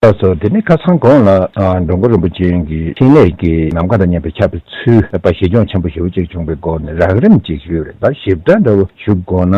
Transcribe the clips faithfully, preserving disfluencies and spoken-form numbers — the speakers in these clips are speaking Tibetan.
ལགས་སོ། དེ་ནི་ཁ་སང་གོང་ལ་ཨ་འགྲོ་མགོན་རིན་པོ་ཆེ་གི་འཕྲིན་ལས་ཀྱི་ནམ་མཁའ་དང་མཉམ་པའི་ཆར་པའི་ཚུལ་པ་གཞི་སྐྱོང་ཆེན་པོ་ཞེ་པོ་ཅིག་བྱུང་བའི་སྐོར་ནས་རགས་རིམ་ཅིག་ཞུས་རེད། ད་ཞིབ་ཕྲ་འདྲ་བོ་ཞུ་དགོས་ན་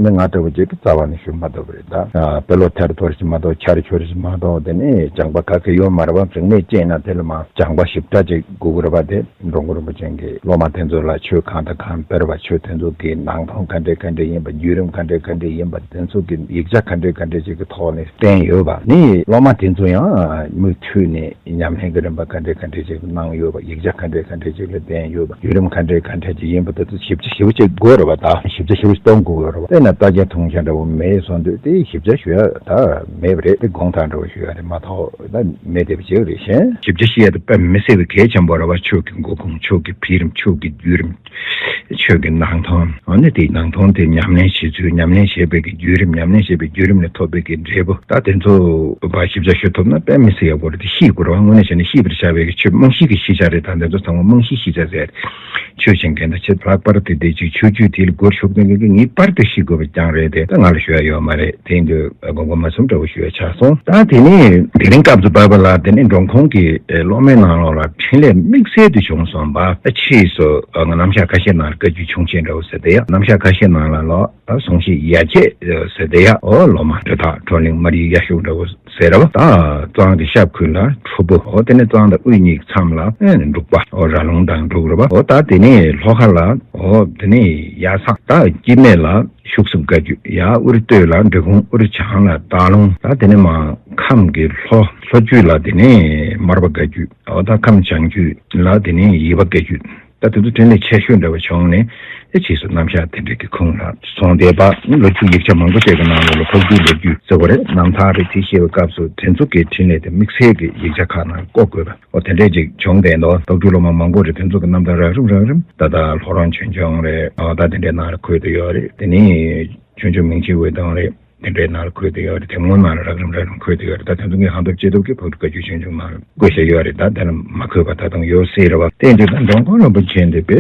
མི་ང་འདྲ་བོ་ཅིག་གི་རྩ་བ་ནས་ཞུ་མ་ཐུབ་པ་རེད། ད་ཨ་དཔེ་ཀློག་ཐེར་ཐོར་ཞིག་མ་གཏོགས་ཆར་ཆུར་ཞིག་མ་གཏོགས་དེ་ནི་སྦྱངས་པ་ག་གེ་ཡོད་མ་རེད་པ། རིག་གནས་སྐྱེས་ན་དེ་ལ་མ་སྦྱངས་པ་ཞིབ་ཕྲ་ཅིག་དགོས་ཀྱི་རེད་པ། དེ་འགྲོ་མགོན་རིན་པོ་ཆེ་གི་སློབ་མ་དེ་ཚོ་ལ་ཆོས་གང་དང་གང་སྤེལ་བ། ཆོས་དེ་ཚོ་གི་ནང་དོན་ག་འདྲས་ག་འདྲས་ཡིན་པ། བརྒྱུད་རིམ་ག་འདྲས་ག་འདྲས་ཡིན་པ། དེ་ཚོ་གི་ཡིག་ཆ་ག་འདྲས་ག་འདྲས་ཅིག་གི་ཐོག་ནས་བསྟན་ཡོད་པ་ནི་སློབ་མ་དེ་ཚོ་ཡང་མུ་མཐུད་ནས་ཉམས་ལེན་གྱི་རིམ་པ་ག་འདྲས་ག་འདྲས་ཅིག་གནང་ཡོད་པ། ཡིག་ཆ་ག་འདྲས་ག་འདྲས་ཅིག་ལ་བསྟན་ཡོད་པ། བརྒྱུད་རིམ་ག་འདྲས་ག་འདྲས་ཅིག་ཡིན་པ་དེ་ཚོ་ཞིབ་ཆ་ཞིབ་ཅིག་དགོས་རེད་པ། ད་ཞིབ་ཆ་ཞིབ་གཏོང་དགོས་རེད་པ། དཔེར་ན་ལྟ་རྒྱ་མཐོང་རྒྱ་འདྲ་བོ་མེད་སོང་དུས་དེ་ཞིབ་ཆ་ཞུ་ཡ་ད་མེད་པ་རེད། དེ་དགོངས་དག་འདྲ་བོ་ཞུ་ཡ་རེད་མ་གཏོགས་ད་མེད་བསྡད་པ་ཅིག་རེད། གཞན་ཞིབ་ཆ་ཞུ་ཡ་དེ་དཔེ་མི་སྲིད་པའི་གལ་ཆེན་པོ་རེད་པ། ཆོས་ཀྱི་འགོ་ཁུངས། ཆོས་ཀྱི་འཕེལ་རིམ། ཆོས་ཀྱི་བརྒྱུད་རིམ། ཆོས་ཀྱི་ནང་དོན། འོ་ན་དེའི་ནང་དོན་དེ་ཉམས་ལེན་བྱེད་ཚུལ། ཉམས་ལེན་བྱས་པའི་གི་བརྒྱུད་རིམ། ཉམས་ལེན་བྱས་པའི་བརྒྱུད་རིམ་ནས་ཐོབ་པའི་གི་འབྲས་བུ། ད་དེ་ཚོ་བ་ཞིབ་ཆ་ཞུ་ཐུབ་ན་དཔེ་མི་སྲིད་ཡག་པོ་རེད། དེ་ཤེས་དགོས་རེད་པ། དངོས་གནས་བྱས་ན་ཤེས་པར་བྱ་བའི་གི་ཆོས་རྨང་གཞི་གི་ཤེས་བྱ་རེད། ད་དེ་ཚོ་ཚང་མ་རྨང་གཞི་ཤེས་བྱ་ཟེར། ཆོས་བྱེད་མཁན་དང་ཆེས་ལྷག་པར་དུ་དེ་ཅིག་ཆོས་བརྒྱུད་དེ་ལ་སྒོར་ཞུགས་མཁན་གྱིས་ངེས་པར་དུ་ཤེས་དགོས་པ་རྐྱང་རེད། དེ་ད་ང་ལ་ཞུ་ཡ་ཡོད་མ་རེད། དེ་ཡིན་དུས་དགོངས་པ་མ་ཚོམ་འདྲ་བོ་ཞུ་ཡ་ཆགས་སོང་། ད་དེ་ནས་དེ་རིང་སྐབས་སུ་བབས་པ་ལ་དེ་ནས་འགྲོ་ཁོང་གི་སློབ་མའི་ནང་ལོགས་ལ་འཕྲིན་ལས་དམིགས་བསལ་དུ་བྱུང་སོང་བ། ཕྱིས་སུ་ང་རྣམ་གཞག་ཁ་ཤས་ནང་ལ་བཀའ་བརྒྱུད་ཁྱུང་ཆེན་འདྲ་བོ་ཟེར་དེ་ཡ། རྣམ་གཞག་ཁ་ཤས་ནང་ལ་ལོ་ད་གཟུངས་གཞིག་ཡ་གྱལ་ཟེར་དེ་ཡ། ཨོ་སློབ་མ་སྒྲོལ་ཐག་བགྲོ་གླེང་མ་རིག་ཡ་ཤུག་འདྲ་བོ་ཟེར་ར་བ། ད་གཙང་གི་ཤབ་ཁུལ་ལ་ཁྲོ་བོ། ཨོ་དེ་ནས་གཙང་དང་དབུས་གཉིས་ཀྱི་མཚམས་ལ་ཨེ་འབྲུག་པ། ཨོ་ར་ལུང་དང་འབྲུག་ར་བ། ཨོ་ད་དེ་ནས་ལྷོ་ཁ་ལ་ཨོ་དེ་ནས་ཡ་ས། ད་སྐྱིད་སྨད་ལ་ཤུག་གསུམ་བཀའ་བརྒྱུད། ཡ་དབུར་སྟོད་ལ་འབྲི་གུང་། དབུར་བྱང་ལ་སྟག་ལུང་། ད་དེ་ནས་མ་ཁམས་ཀྱི་ལྷོ་ལྷོ་རྒྱུད་ལ་དེ་ནས་མར་པ་བཀའ་བརྒྱུད། ཨོ་ད་ཁམས་བྱང་རྒྱུད་ལ་དེ་ནས་ཡེ་པ་བཀའ་བརྒྱུད། ད་དེ་ཚོ་འཕྲིན་ལས་ཆེ་ཤོས་འདྲ་བ་བྱུང་ནས་ཨེ་རྗེས་སུ་རྣམ་གཞག་དེ་འདྲ་གི་ཁུངས་ལ་སོང་བསྡད་པ། ལོ་རྒྱུས་ཡིག་ཆ་མང་པོ་ཞིག་གི་ནང་ལོགས་ལ་ཕག་གྲུའི་ལོ་རྒྱུས་ཟེར་བ་རེད། རྣམ་ཐར་རེད། དེ་བཤད་པའི་སྐབས་སུ་དེ་ཚོ་གི་འཕྲིན་ལས་དེ་དམིགས་བསལ་གྱི་ཡིག་ཆ་ཁག་ནང་བཀོད་དགོས་པ། ཨོ་དེ་འདྲས་ཅིག་བྱུང་བསྡད་འདུག་ཕག་གྲུའི་སློབ་མ་མང་པོ་རེད། དེ་ཚོ་གི་རྣམ་ཐར་རགས་རིམ་རགས་རིམ་ད་ལྟ་ལྷོ་རོང་ཆོས་འབྱུང་རེད། ཨོ་ད་དེ་འདྲའི་ནང་ལ་འཁོད་དུ་ཡོད་རེད། དེ་ནས་ཆོས་འབྱུང་མིང་ཆེན་འོད་སྟོང་རེད། དེ་འདྲའི་ནང་ལ་འཁོད་དུ་ཡོད་རེད། དེབ་སྔོན་མ་ལ་རགས་རིམ་རགས་རིམ་འཁོད་དུ་ཡོད་རེད། ད་དེ་ཚོ་ངས་ཧང་སྟོབས་ཅི་ཐུབ་ཀྱིས་ཕག་གྲུ་བཀའ་བརྒྱུད་ཆོས་འབྱུང་ནང་ལ་བཀོད་བཞག་ཡོད་རེད། ད་དེ་ལ་མ་འཁོད་པ་ད་དུང་ཡོད་སྲིད་རེད་བ། དེ་འདྲའི་ད་འགྲོ་མགོན་རིན་པོ་ཆེ་འདི་དཔེ་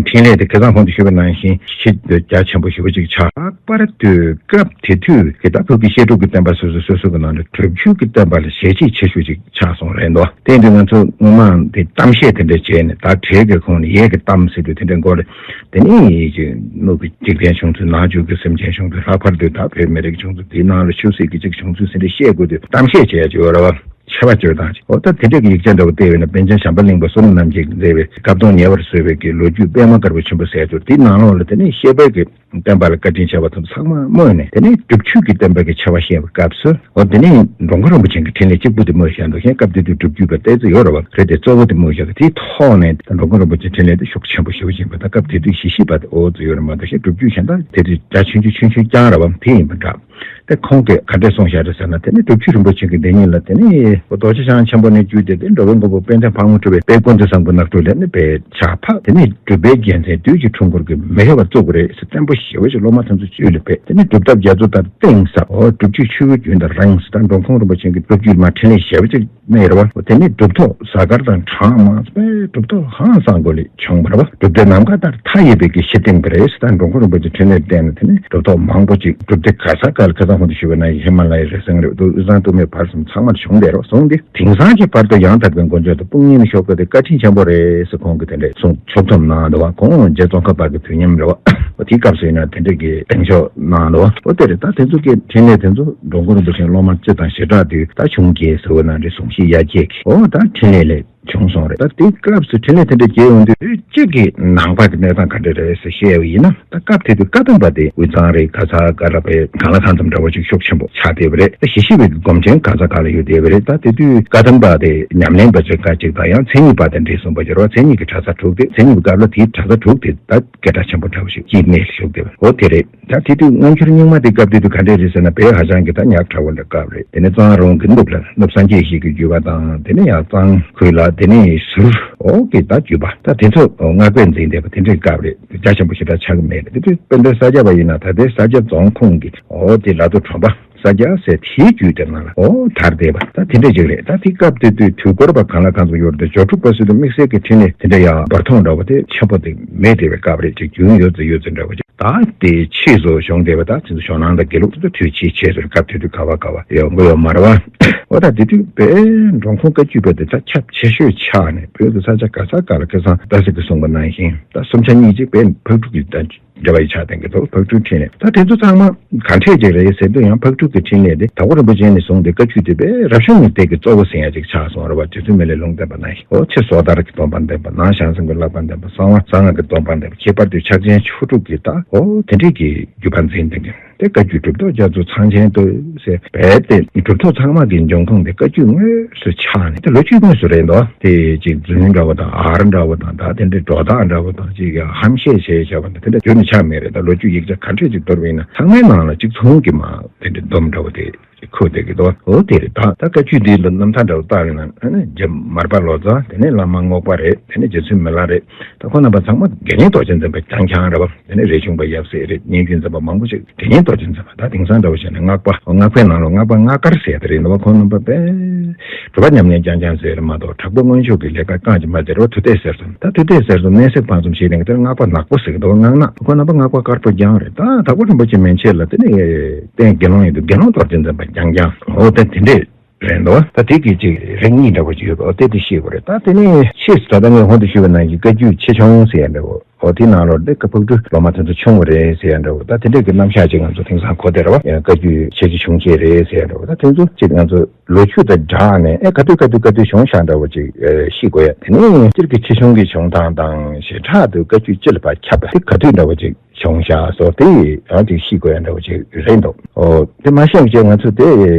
འཕྲིན་ལས་དེ་ཁ་སང་གོང་དུ་ཞུས་པ་ནང་བཞིན་ཆེས་རྒྱ་ཆེན་པོ་ཞེ་པོ་ཅིག་ཆགས། ལྷག་པར་དུ་སྐབས་དེ་དུས་ཀྱི་ད་བོད་ཀྱི་བཤད་སྒྲུབ་ཀྱི་བསྟན་པ་སོ་སོ་སོ་སོ་གི་ནང་ལ་སྒྲུབ་བརྒྱུད་ཀྱི་བསྟན་པ་ལ་ཞལ་ཆད་ཆེ་ཤོས་ཅིག་ཆགས་སོང་རེད་འདུག་དེ་ཡིན་དུས་ང་ཚོ་སྔོན་མ་དེ་གཏམ་བཤད་དེ་འདྲ་བྱས་ནས། ད་བྲེ་གི་ཁོངས་ནས་ཡས་ཀྱི་གཏམ་ཟེར་དུས་དེ་འདྲའི་མགོ་ལ་དེ་ནས་ཀྱི་སྣོད་ཀྱི་འཇིག་རྟེན་བྱུང་ཚུལ། ནང་བཅུད་ཀྱི་སེམས་ཅན་བྱུང་ཚུལ། ལྷག་པར་དུ་ད་བོད་མི་རིགས་བྱུང་ཚུལ། དེའི་ནང་ལ་ཆོས་སྲིད་ཀྱི་ཅིག་བྱུང་ཚུལ་ཟེར་འདྲ་བཤད་དགོས་དུས་གཏམ་བཤད་བྱེད་ཡ་ཅིག་ཡོད་རེད་བ། ཆེ་བ་བཅོས་སྟངས་ཅིག་འོ་ད་དེ་འདྲ་གི་ཡིག་ཆ་འདྲ་བོ་བལྟས་པས་ན་པཎ་ཆེན་བྱམས་པ་གླིང་པ་བསོད་ནམས་རྣམ་རྒྱལ་གྱིས་མཛད་པའི་བཀའ་གདམས་ཉེ་བར་བཟོས་པའི་གི་ལོ་རྒྱུས་པད་མ་དཀར་པོ་ཆེན་པོ་ཟེར་དུས། དེའི་ནང་ལོགས་ལ་དེ་ནས་བཤད་པའི་གི་བསྟན་པ་ལ་བཀའ་དྲིན་ཆེ་བ་དེ་ཚོ་ཚང་མ་སྨོས་ནས། དེ་ནས་སྒྲུབ་བརྒྱུད་ཀྱི་བསྟན་པ་གི་ཆེ་བ་བཤད་པའི་སྐབས་སུ། འོ་དེ་ནས་འགྲོ་མགོན་རིན་པོ་ཆེ་གི་འཕྲིན་ལས་གཅིག་པུ་དེ་སྨོས་བཞག་འདུག་གཞན་སྐབས་དེ་དུས་སྒྲུབ་བརྒྱུད་པ་ཏོག་ཙམ་ཡོད་རེད་བ། རེད་དེ་གཙོ་བོ་དེ་སྨོས་བཞག་གི། དེའི་ཐོག་ནས་འགྲོ་མགོན་རིན་པོ་ཆེའི་འཕྲིན་ལས་དེ་ཤུགས་ཆེན་པོ་ཞེ་པོ་ཅིག་ཡིན་པ། ད་སྐབས་དེ་དུས་གཞི་ཤེས་པ་དེ་འོ་ཙམ་ཡོད་རེད་མ་གཏོགས། གཞན་སྒྲུབ་བརྒྱུད་གཞན་དག་དེ་དུས་རྒྱ་ཆུང་ཆུང་ཆུང་ཆུང་རྐྱང་རེད་བ། དེ་ཡིན་པ་འདྲ། དེ་ཁོང་གིས་ག་འདྲས་གསུངས་བཞག་རེད་ཟེར་ན། དེ་ནི་སྒྲུབ་བརྒྱུད་རིན་པོ་ཆེ་གི་སྡེ་གཉིས་ལ་དེ་ནི་རྡོ་རྗེ་འཆང་ཆེན་པོ་ནས་བརྒྱུད་དེ། དེ་འགྲོ་བའི་མགོན་པོ་པཎ་ཆེན་ཕག་མོ་གྲུ་པའི་དཔལ་ཀུན་བཟང་གི་ནགས་ཁྲོད་ལ་ནི་དཔེ་ཕྱག་ཕབ། དེ་ནི་སྒྲུབ་པའི་རྒྱལ་མཚན་བདུད་ཀྱི་འཁྲུལ་འཁོར་གྱིས་མི་ཐེག་པ་བཙུགས་པ་རེད་ཟེར་བརྟན་པོ་ཞེ་པོ་ཞིག་སློབ་མ་ཚོ་ཚོའི་ལ་ཕེབས། དེ་ནི་སྒྲུབ་ཐབས་རྒྱ་མཚོ་ལྟར་གཏིང་ཟབ། འོ་སྒྲུབ་བརྒྱུད་ཆུ་བོའི་རྒྱུན་དང་རིང་ཟེར། ད་འགྲོ་ཁུངས་རིན་པོ་ཆེ་གི་སྒྲུབ་བརྒྱུད་མ་འཕྲིན་ལས་ཞེ་པོ་ཅིག་གནས་རེད་བ། དེ་ནས་གྲུབ་ཐོབ་གཟའ་སྐར་དང་གྲངས་མང་པའི་གྲུབ་ཐོབ་ཧང་སང་སྒོ་ལས་བྱུང་བ་རེད་བ། སྒྲུབ་སྡེ་ནམ་མཁའ་ལྟར་མཐའ་ཡས་པའི་གི་གཞི་བཏིང་བ་རེད་ཟེར། ད་འགྲོ་མགོན་རིན་པོ་ཆེ་འཕྲིན་ལས་བསྟན་ནས་དེ་ནས་གྲུབ་ཐོབ་མང་པོ་ཅིག་སྒྲུབ་སྡེ་ག་ས་ག་ལ་ཁ་སང་གོང་དུ་ཞུས་པ་ནང་བཞིན་ཧི་མ་ལ་ཡའི་རི་སེང་རེད་འདུག་དབུས་གཙང་སྟོད་སྨད་བར་གསུམ་ཚང་མར་བྱུང་བསྡད་རེད་བ། གསུངས་ཏེ། དེང་སང་གི་བར་དུ་ཡང་དག་པའི་མགོན་སྐྱབས་དང་དཔུང་གཉེན་ཤོག་ཁག་དེ་བཀའ་དྲིན་ཆེན་པོ་རེད་ཟེར་ཁོང་གིས་དེ་འདྲས་གསུངས། ཕྱོགས་བསྡོམས་གནང་འདུག་བ། ཁོང་རྗེ་ཙོང་ཁ་པ་གི་དུས་མཉམ་རེད་བ། འོ་དེའི་སྐབས་སུ་ཡིན་ན་དེ་འདྲས་ཀྱི་གདེང་འཇོག་གནང་འདུག་བ། འོ་དེ་རེད། ད་དེ་ཚོ་གི་འཕྲིན་ལས་དེ་ཚོ་འགྲོ་མགོན་རིན་པོ་ཆེ་སློབ་མ་སྤྱི་དང་ཞེ་དྲག་དུས་ད་བྱུང་རྒྱལ་ཟེར་བ་ན་རེད། གཟུངས་གཞིག་ཡ་གྱལ་གྱི་འོ་ད་འཕྲིན་ལས་ལས་བྱུང་སོང་རེད། ད་དེའི་སྐབས་སུ་འཕྲིན་ལས་དེ་འདྲ་རྒྱས་ཡོང་དུས་གཅིག་གི་ནང་པ་གི་གནས་སྟངས་ག་འདྲ་རེད་ཟེར་བཤད་པ་ཡིན་ན། ད་སྐབས་དེ་དུས་བཀའ་གདམས་པ་དེ་དབུས་གཙང་རེད། ག་ས་ག་ལ་བའི་གང་ལ་གང་འཚམ་འདྲ་བོ་ཅིག་ཤུགས་ཆེན་པོ་ཆགས་བསྡད་པ་རེད། ད་ཞི་ཞི་བའི་གི་སྒོམ་ཆེན་ག་ས་ག་ལ་ཡོད་བསྡད་པ་རེད། ད་དེ་དུས་བཀའ་གདམས་པ་དེ་ཉམས་ལེན་པ་ཅིག་ག་ཅིག་དང་ཡང་མཚན་ཉིད་པ་དེ་འདྲེས་སོང་བ་ཡོད་རེད་བ། མཚན་ཉིད་ཀྱི་གྲྭ་ས་དྲུག་དེ། མཚན་ཉིད་པའི་སྐབས་ལ་དེའི་གྲྭ་ས་དྲུག་དེ་ད་སྐད་གྲགས་ཆེན་པོ་འདྲ་བོ་ཞིག་སྐྱེས་གནས་ལ་བཞུགས་བསྡད་པ་འོ་དེ་རེད། ད་དེ་དུས་སྔ་འགྱུར་རྙིང་མ་དེ་སྐབས་དེ་དུས་ག་འདྲས་རེད་ཟེར་ན། བོད་ཧ་ཅང་གི་ད་ཉག་ཕྲ་བོ་འདྲ་སྐབས་རེད། དེ་ནས་གཙང་རོང་གི་ནུབ་ལ་ནུབ་སངས་རྒྱས་ཞིག་གི་བརྒྱུད་པ་དང་། དེ་ནས་ཡང་གཙང་ཁུལ་ལ་དེ་ནས་ཟུར་འོག་གི་ད་བརྒྱུད་པ་ད་དེ་ཚོ་སྔགས་པས་འཛིན་བསྡད་པ་དེ་འདྲའི་སྐབས་རེད། རྒྱ་ཆེན་པོ་ཞེ་དྲག་ཆགས་ཀྱི་མེད་རེད། དེ་དུས་དཔལ་ལྡན་ས་སྐྱ་པ་ཡིན་ན་ད་ལྟའི་ས་སྐྱ་རྫོང་ཁོངས་ཀྱི་འོ་དེ་ལ་དོ་གྲོང་པ། ས་སྐྱ་ཟེར་དེའི་རྒྱུད་དེ་ནང་ལ་འོ་དར་བསྡད་པ་ད་དེ་འདྲ་ཅིག་རེད། ད་དེ་སྐབས་དེ་དུས་དུས་འཁོར་བ་གང་ལ་གང་འཚམ་ཡོད་རེད། སྦྱོར་དྲུག་པ་ཟེར་དུས་དམིགས་བསལ་གྱི་ཕྲིན་ལས་དེ་འདྲ་ཡང་འབུར་ཐོན་འདྲ་བོ་དེ་ཆེན་པོ་དེ་མེད་བསྡད་པའི་སྐབས་རེད། ཅིག་རྒྱུན་ཡོད་ཚོད་ཡོད་ཚོད་འདྲ་བོ་ཅིག་ད་དེ་ཕྱིས་སུ་བྱུང་བསྡད་པ་ད་དེ་ཚོ་ཞོགས་སྣང་དང་དགེ་ལུགས་དེ་ཚོ་དུས་ཕྱིས་ཕྱིས་སུ་སྐབས་དེ་དུས་ག་བ་ག་བ་ཡོང་གི་ཡོད་མ་རེད་བ། འོ་ད་དེ་དུས་དཔེ་འགྲོ་ཁུངས་བཀའ་བརྒྱུད་པ་དེ་ད་ཁྱབ་ཆེ་ཤོས་ཆགས་ནས་བོད་དུ་ས་ཆ་ག་ས་ག་ལ་ཁ་སང་ཏཱ་སི་ཀིས་གསུངས་པ་ནང་བཞིན་ད་སུམ་ཆ་གཉིས་ཅིག་དཔེ་ཕག་ཕྲུག་གི་ད་འབྲེལ་བ་ཡི་ཆ་ལྡན་གྱི་འདུག་ཕག་ཕྲུག་ཕྲིན་ལས་ད་དེ་ཚོ་ཚང་མ་ག་འདྲས་ཅིག་རེད་ཟེར་དུས་ཡང་ཕག་ཕྲུག་གི་ཕྲིན་ལས་དེ་དྭགས་པོ་རིན་པོ་ཆེ་ནས་བཟུང་སྟེ་བཀའ་བརྒྱུད་དེ་དཔེ་རབ་བྱུང་གི་སྡེ་གི་གཙོ་བོ་ཟེར་ཡ་ཅིག་ཆགས་སོང་རེད་བ། རྗེ་བཙུན་མི་ལའི་ལུང་བསྟན་པ་ནང་བཞིན་འོ་ཕྱི་སོ་ཐར་གྱི་སྡོམ་པ་འདེབས་པ་ནང་བྱང་སེམས་ཀྱི་བསླབ་པ་འདེབས་པ་གསང་བ་གསང་སྔགས་ཀྱི་སྡོམ་པ་འདེབས་པ་ཁྱད་པར་དུ་ཕྱག་ཆེན་ཆོས་དྲུག་གི་ད་འོ་དེ་འདྲས་ཀྱི་བརྒྱུད་པ་འཛིན་བསྡད་མཁན་དེ་བཀའ་བརྒྱུད་གྲུབ་ཐོབ་རྒྱ་མཚོ་ཚངས་ཆེན་བསྟོད་ཟེར་བས་ཏེ་གྲུབ་ཐོབ་ཚང་མ་གི་འབྱུང་ཁུངས་དེ་བཀའ་བརྒྱུད་དངོས་སུ་ཆགས་ནས་དེ་ལོ་རྒྱུས་དངོས་སུ་རེད་འདུག་དེ་ཅིག་རྫུན་འདྲ་བོ་དང་ཨར་འདྲ་བོ་དང་ད་དེ་འདྲའི་སྒྲོ་བཏགས་འདྲ་བོ་དང་ཅིག་ཡང་ཧམ་བཤད་བྱས་བྱས་པ་འདི་དེ་འདྲ་བརྗོད་ནས་ཆགས་མེད་རེད། ད་ལོ་རྒྱུས་ཡིག་ཆ་ག་འདྲས་ཅིག་བསྡུར་བ་ཡིན་ན་ཚང་མའི་ནང་ལ་གཅིག་མཚུངས་ཀྱི་མ་དེ་འདྲའི་སྡོམ་འདྲ་བོ་དེ་ཁུར་བསྡད་ཀྱི་འདུག་འོ་དེ་རེད། ད་ད་བཀའ་བརྒྱུད་འདི་ལ་རྣམ་ཐར་འདྲ་བོ་བལྟ་བ་ཡིན་ན་ཨ་ནི་རྗེ་མར་པ་ལོ་ཙཱ་དེ་ནས་བླ་མ་རྔོག་པ་རེད། དེ་ནས་རྗེ་བཙུན་མི་ལ་རེད། ད་ཁོ་རྣམ་པ་ཚང་མ་དགེ་བསྙེན་རྡོ་རྗེ་འཛིན་པ་རྐྱང་རྐྱང་རེད་བ། དེ་ནས་རས་ཆུང་པ་ཡབ་སྲས་རེད། སྙན་བརྒྱུད་འཛིན་པ་མང་པོ་ཞིག་དགེ་བསྙེན་རྡོ་རྗེ་འཛིན་པ་ད་དེང་སང་འདྲ་བོ་བྱས་ན་སྔགས་པ་སྔགས་པའི་ནང་ལ་སྔགས་པ་སྔགས་མཁར་ཟེར་དེ་རེད་འདུག་བ། ཁོང་རྣམ་པ་དཔེ་སྒྲུབ་པ་ཉམས་ལེན་རྐྱང་རྐྱང་ཟེར་མ་གཏོགས་དྲག་པོ་མངོན་སྤྱོད་ཀྱི་ལས་ཀ་རྐང་གཅིག་མ་བྱས་རེད་བ། ཐུབ་བསྟན་གསེར་གསུམ་ད་ཐུབ་བསྟན་གསེར་གསུམ་མནན་སྲེག་འཕང་གསུམ་བྱས་ནས་དེར་སྔགས་པ་ནག་པོ་ཟེར་གི་འདུག་སྔགས་ནག་ཁོང་རྣམ་པ་སྔགས་པ་དཀར་པོ་རྐྱང་རེད། ད་དྭགས་པོ་རིན་པོ་ཆེ་མན་ཆད་ལ་དེ་ནས་རྟེན་དགེ་སློང་ཡིན་འདུག་དགེ་སློང་རྡོ་རྗེ་འཛིན་པ་རྐྱང་རྐྱང་འོ་ད་དེ་འདྲས། རེད་འདུག་ད་དེ་གི་ཅིག་རིགས་གཉིས་འདྲ་བོ་ཅིག་ཡོད་པ་འོ་དེ་དེ་ཤེས་དགོས་རེད། ད་དེ་ནས་ཕྱིས་སུ་ད་ལྟ་ངས་ཧོན་དུ་ཞུས་པ་ནང་བཞིན་བཀའ་བརྒྱུད་ཆེ་ཆུང་ཟེར་ཡ་འདྲ་བོ་འོ་དེ་ནང་ལོགས་དེ་ཀ་ཕག་གྲུ་སློབ་མ་དེ་ཚོ་ཆུང་བ་རེད་ཟེར་ཡ་འདྲ་བོ་ད་དེ་འདྲས་ཀྱི་རྣམ་གཞག་ཅིག་ང་ཚོ་དེང་སང་གོ་བསྡད་རེད་བ། ཡང་བཀའ་བརྒྱུད་ཆེ་གི་ཆུང་གི་རེད་ཟེར་ཡ་འདྲ་བོ་ད་དེ་ཚོ་ཅིག་ང་ཚོ་ལོ་རྒྱུས་དང་སྦྲགས་ནས་ཨེ་ག་དུས་ག་དུས་ག་དུས་བྱུང་ཤག་འདྲ་བོ་ཅིག་ཤེས་དགོས་ཡ། དེ་ནས་སྤྱིར་གྱི་ཆེ་ཆུང་གི་བྱུང་སྟངས་དང་ཞེ་དྲག་ཏུ་བཀའ་བརྒྱུད་སྤྱི་ལ་ཕར་ཁྱབ་པ་དེ་ག་དུས་འདྲ་བོ་ཅིག་བྱུང་ཤག་སོགས་དེ་ཡང་ཅིག་ཤེས་དགོས་ཡ་འདྲ་བོ་ཅིག་རེད་འདུག་འོ་དེ་མ་ཤེས་བྱས་ང་ཚོ་དེ་